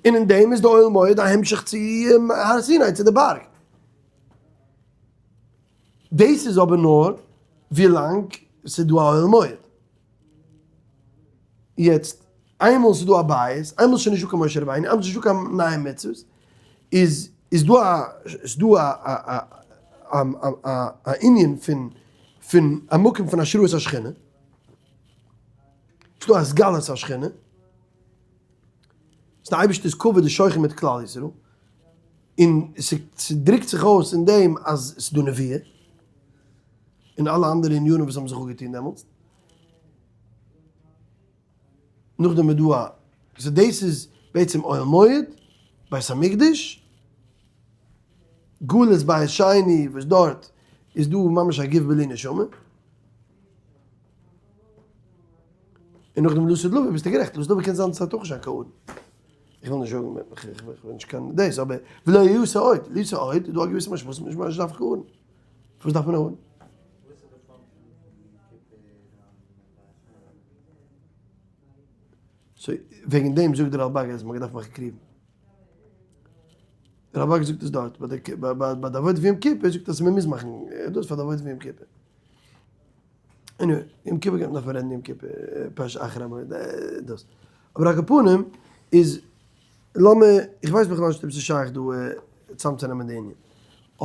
און אין דעם איז די אוהל מועד א המשך צו הר סיני, צו די בארג. דאס איז אבער נאר ווילאנג ס'איז דא א אוהל מועד. יעצט, איינמאל ס'איז דא א בית, איינמאל ס'איז שוין נישטא קיין משה רבינו, איינמאל ס'איז נישטא קיין נייע מצוות, איז איז דא א איז דא א א א א א ענין פון פון א מקום פון השראת השכינה, ס'איז דא התגלות השכינה, ס'איז די אייבערשטער'ס כבוד איז שוכן מיט כלל ישראל, און ס'דרוקט זיך אויס אין דעם אז ס'איז דא נביאה, און אלע אנדערע ענינים וואס האבן זיך אפגעטון דעמאלטס. נאכדעם איז דא א, so דאס איז בעצם אוהל מועד, בית המקדש, גלות בית שני וואס דארט איז דא ממש א גוף בלי נשמה. און נאכדעם לעתיד לבוא ביסטו גערעכט, לעתיד לבוא קען זיין ס'האט אויך נישט קיין ארון. איך וויל נישט זאגן, איך בין נישט קיין דאס, אבער ולא יעשה עוד, לא יעשה עוד איז דא א געוויסע משמעות אז מ'נישט דארף קיין ארון. פארוואס דארף מען א ארון? so וועגן דעם זאגט דער רלבג אז מ'האט געדארפט מאכן כרובים. דער רלבג זאגט עס דארט, ביי די עבודה פון יום כיפור זאגט ער אז מ'מוז מאכן דאס פאר די עבודה פון יום כיפור. anyway, יום כיפור גייט מען דארפן רעדן יום כיפור, פרשת אחרי מות, דאס. אבער על כל פנים איז לאמיר, איך ווייס בכלל נישט אויב ס'איז שייך דא צאמצונעמען די ענין,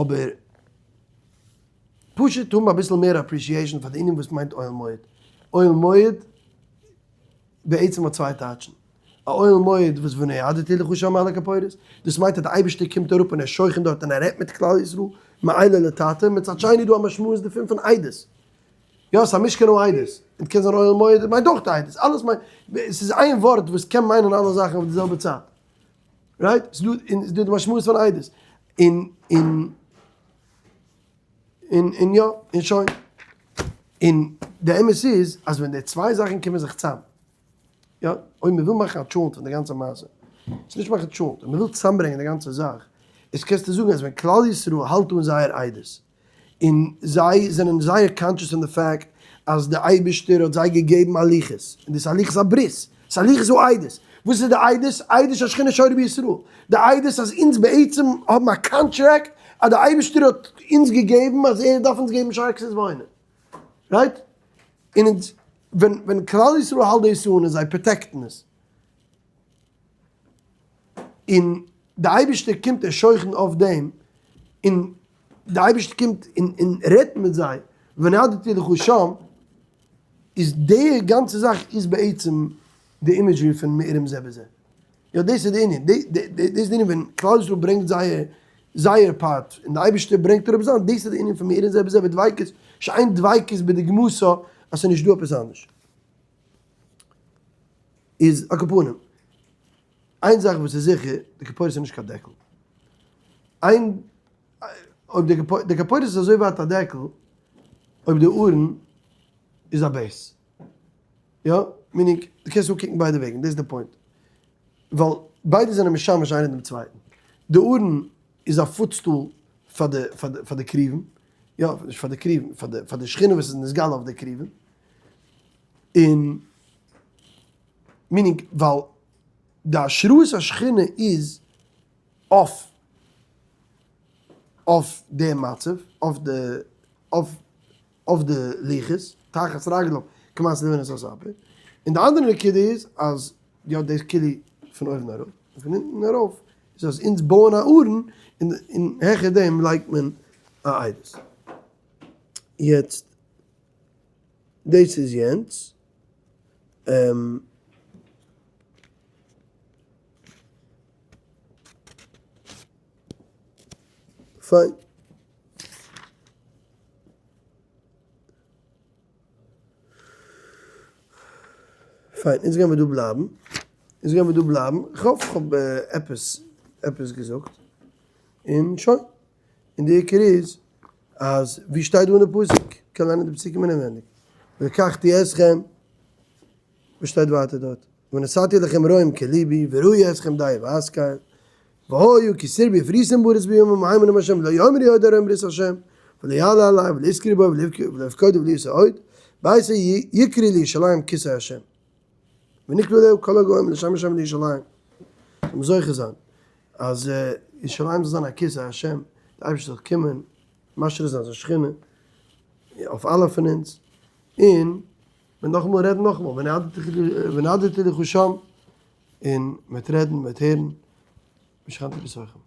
אבער פשוט האבן אביסל מער appreciation פאר די ענין וואס מיינט אוהל מועד. אוהל מועד בעצם האט צוויי טייטשן. א אוהל מועד וואס ונועדתי לך שם על הכפורת, דאס מיינט אז די אייבערשטער קומט אראפ און ער שוכן דארט און ער רעדט מיט כלל ישראל מעילא לתתא, מצד שני איז דא א משמעות דערפון פון עדות. יא, ס'איז א משכן העדות, און קען זיין אוהל מועד מיינט אויך עדות, אלעס מיינט, ס'איז איין ווארט וואס קען מיינען אלע זאכן אויף די זעלבע צייט. right? ס'איז דא, און ס'איז דא די משמעות פון עדות. און, און, און, און יא, און שוין. און די אמת איז אז ווען די צוויי זאכן קומען זיך צאם, יא, אויב מען וויל מאכן א טשולנט פון די גאנצע מעשה, ס'איז נישט מאכן טשולנט, אויב מען וויל צוזאמברענגען די גאנצע זאך, איז קענסטו זאגן אז ווען כלל ישראל האלט אן זייער עדות, און זיי זענען זייער conscious אין די fact אז די אייבערשטער האט זיי געגעבן א לוחות, און דאס איז א לוחות הברית, ס'איז א לוחות העדות, וואס איז די עדות? עדות שהשכינה שורה בישראל, די עדות אז אונז בעצם האבן א קאנטראקט אז די אייבערשטער האט אונז געגעבן אז ער דארף אונז געבן שאר כסות ועונה, right? און אונז ווען ווען כלל ישראל האלט דאס אן און זיי protect ן עס, און די אייבערשטער קומט און שוכן אויף דעם, און די אייבערשטער קומט און און רעדט מיט זיי, ונועדתי לך שם, איז די גאנצע זאך איז בעצם די imagery פון מעורים זה בזה. יא דאס איז די ענין, דאס איז די ענין ווען כלל ישראל ברענגט זייער זייער part און די אייבערשטער ברענגט אראפ זיין, דאס איז די ענין פון מעורים זה בזה בדביקות, שאין דביקות בדוגמתה אז ס'איז נישט דא עפעס אנדערש. איז על כל פנים, איין זאך וואס איז זיכער, די כפורת איז נישט קיין דעקל. איין, אויב די כפורת, די כפורת איז אזוי ווייט א דעקל, אויב די ארון איז א base. יא, meaning, דו קענסט אנקוקן ביידע וועגן, דאס איז די point. ווייל ביידע זענען משמש איינער דעם צווייטן. די ארון איז א footstool פאר די, פאר די, פאר די כרובים, יא, נישט פאר די כרובים, פאר די, פאר די שכינה וואס איז נתגלה אויף די כרובים. און, meaning, ווייל די השראת השכינה איז אויף, אויף די מצב, אויף די, אויף. אויף די לוחות, תחת רגליו כמעשה לבנת הספר, און די אנדערע נקודה איז אז יא דאס כאילו פון אויבן אראפ און פון אונטן ארויף איז אז אונז בויען א ארון און העכער דעם לייגט מען א עדות. יעצט דאס איז יענץ. פיין. פיין, אונז גיימיר דא בלייבן, אונז גיימיר דא בלייבן, איך האף איך האב עפעס עפעס געזאגט, און שוין. און די עיקר איז אז ווי שטייט דא אין די פסוק? קען ליינען די פסוקים אינעווייניג. ולקחתי אתכם, וואס שטייט ווייטער דארט? ונתתי לכם רועים כלבי ורעו אתכם דעה והשכל, והיה כי תרבו ופריתם בארץ בימים ההם נאם השם לא יאמרו עוד הרועים ברית השם, ולא יעלה עלי ולא יזכרו בו ולא יפקדו ולא ישאו עוד, בעת ההיא יקראו לירושלים כסא השם. ונקראו אליה כל הגוים לשם השם לירושלים. זאל מען זוכה זיין אז ירושלים זאל זיין א כסא השם, דער אייבערשטער זאל קומען משרה זיין זיין שכינה אויף אלע פון אונז, און מ'וועט נאכאמאל רעדן נאכאמאל, ונדדתי לך שם, און מ'וועט רעדן, מ'וועט הערן, ושכנתי בתוכם.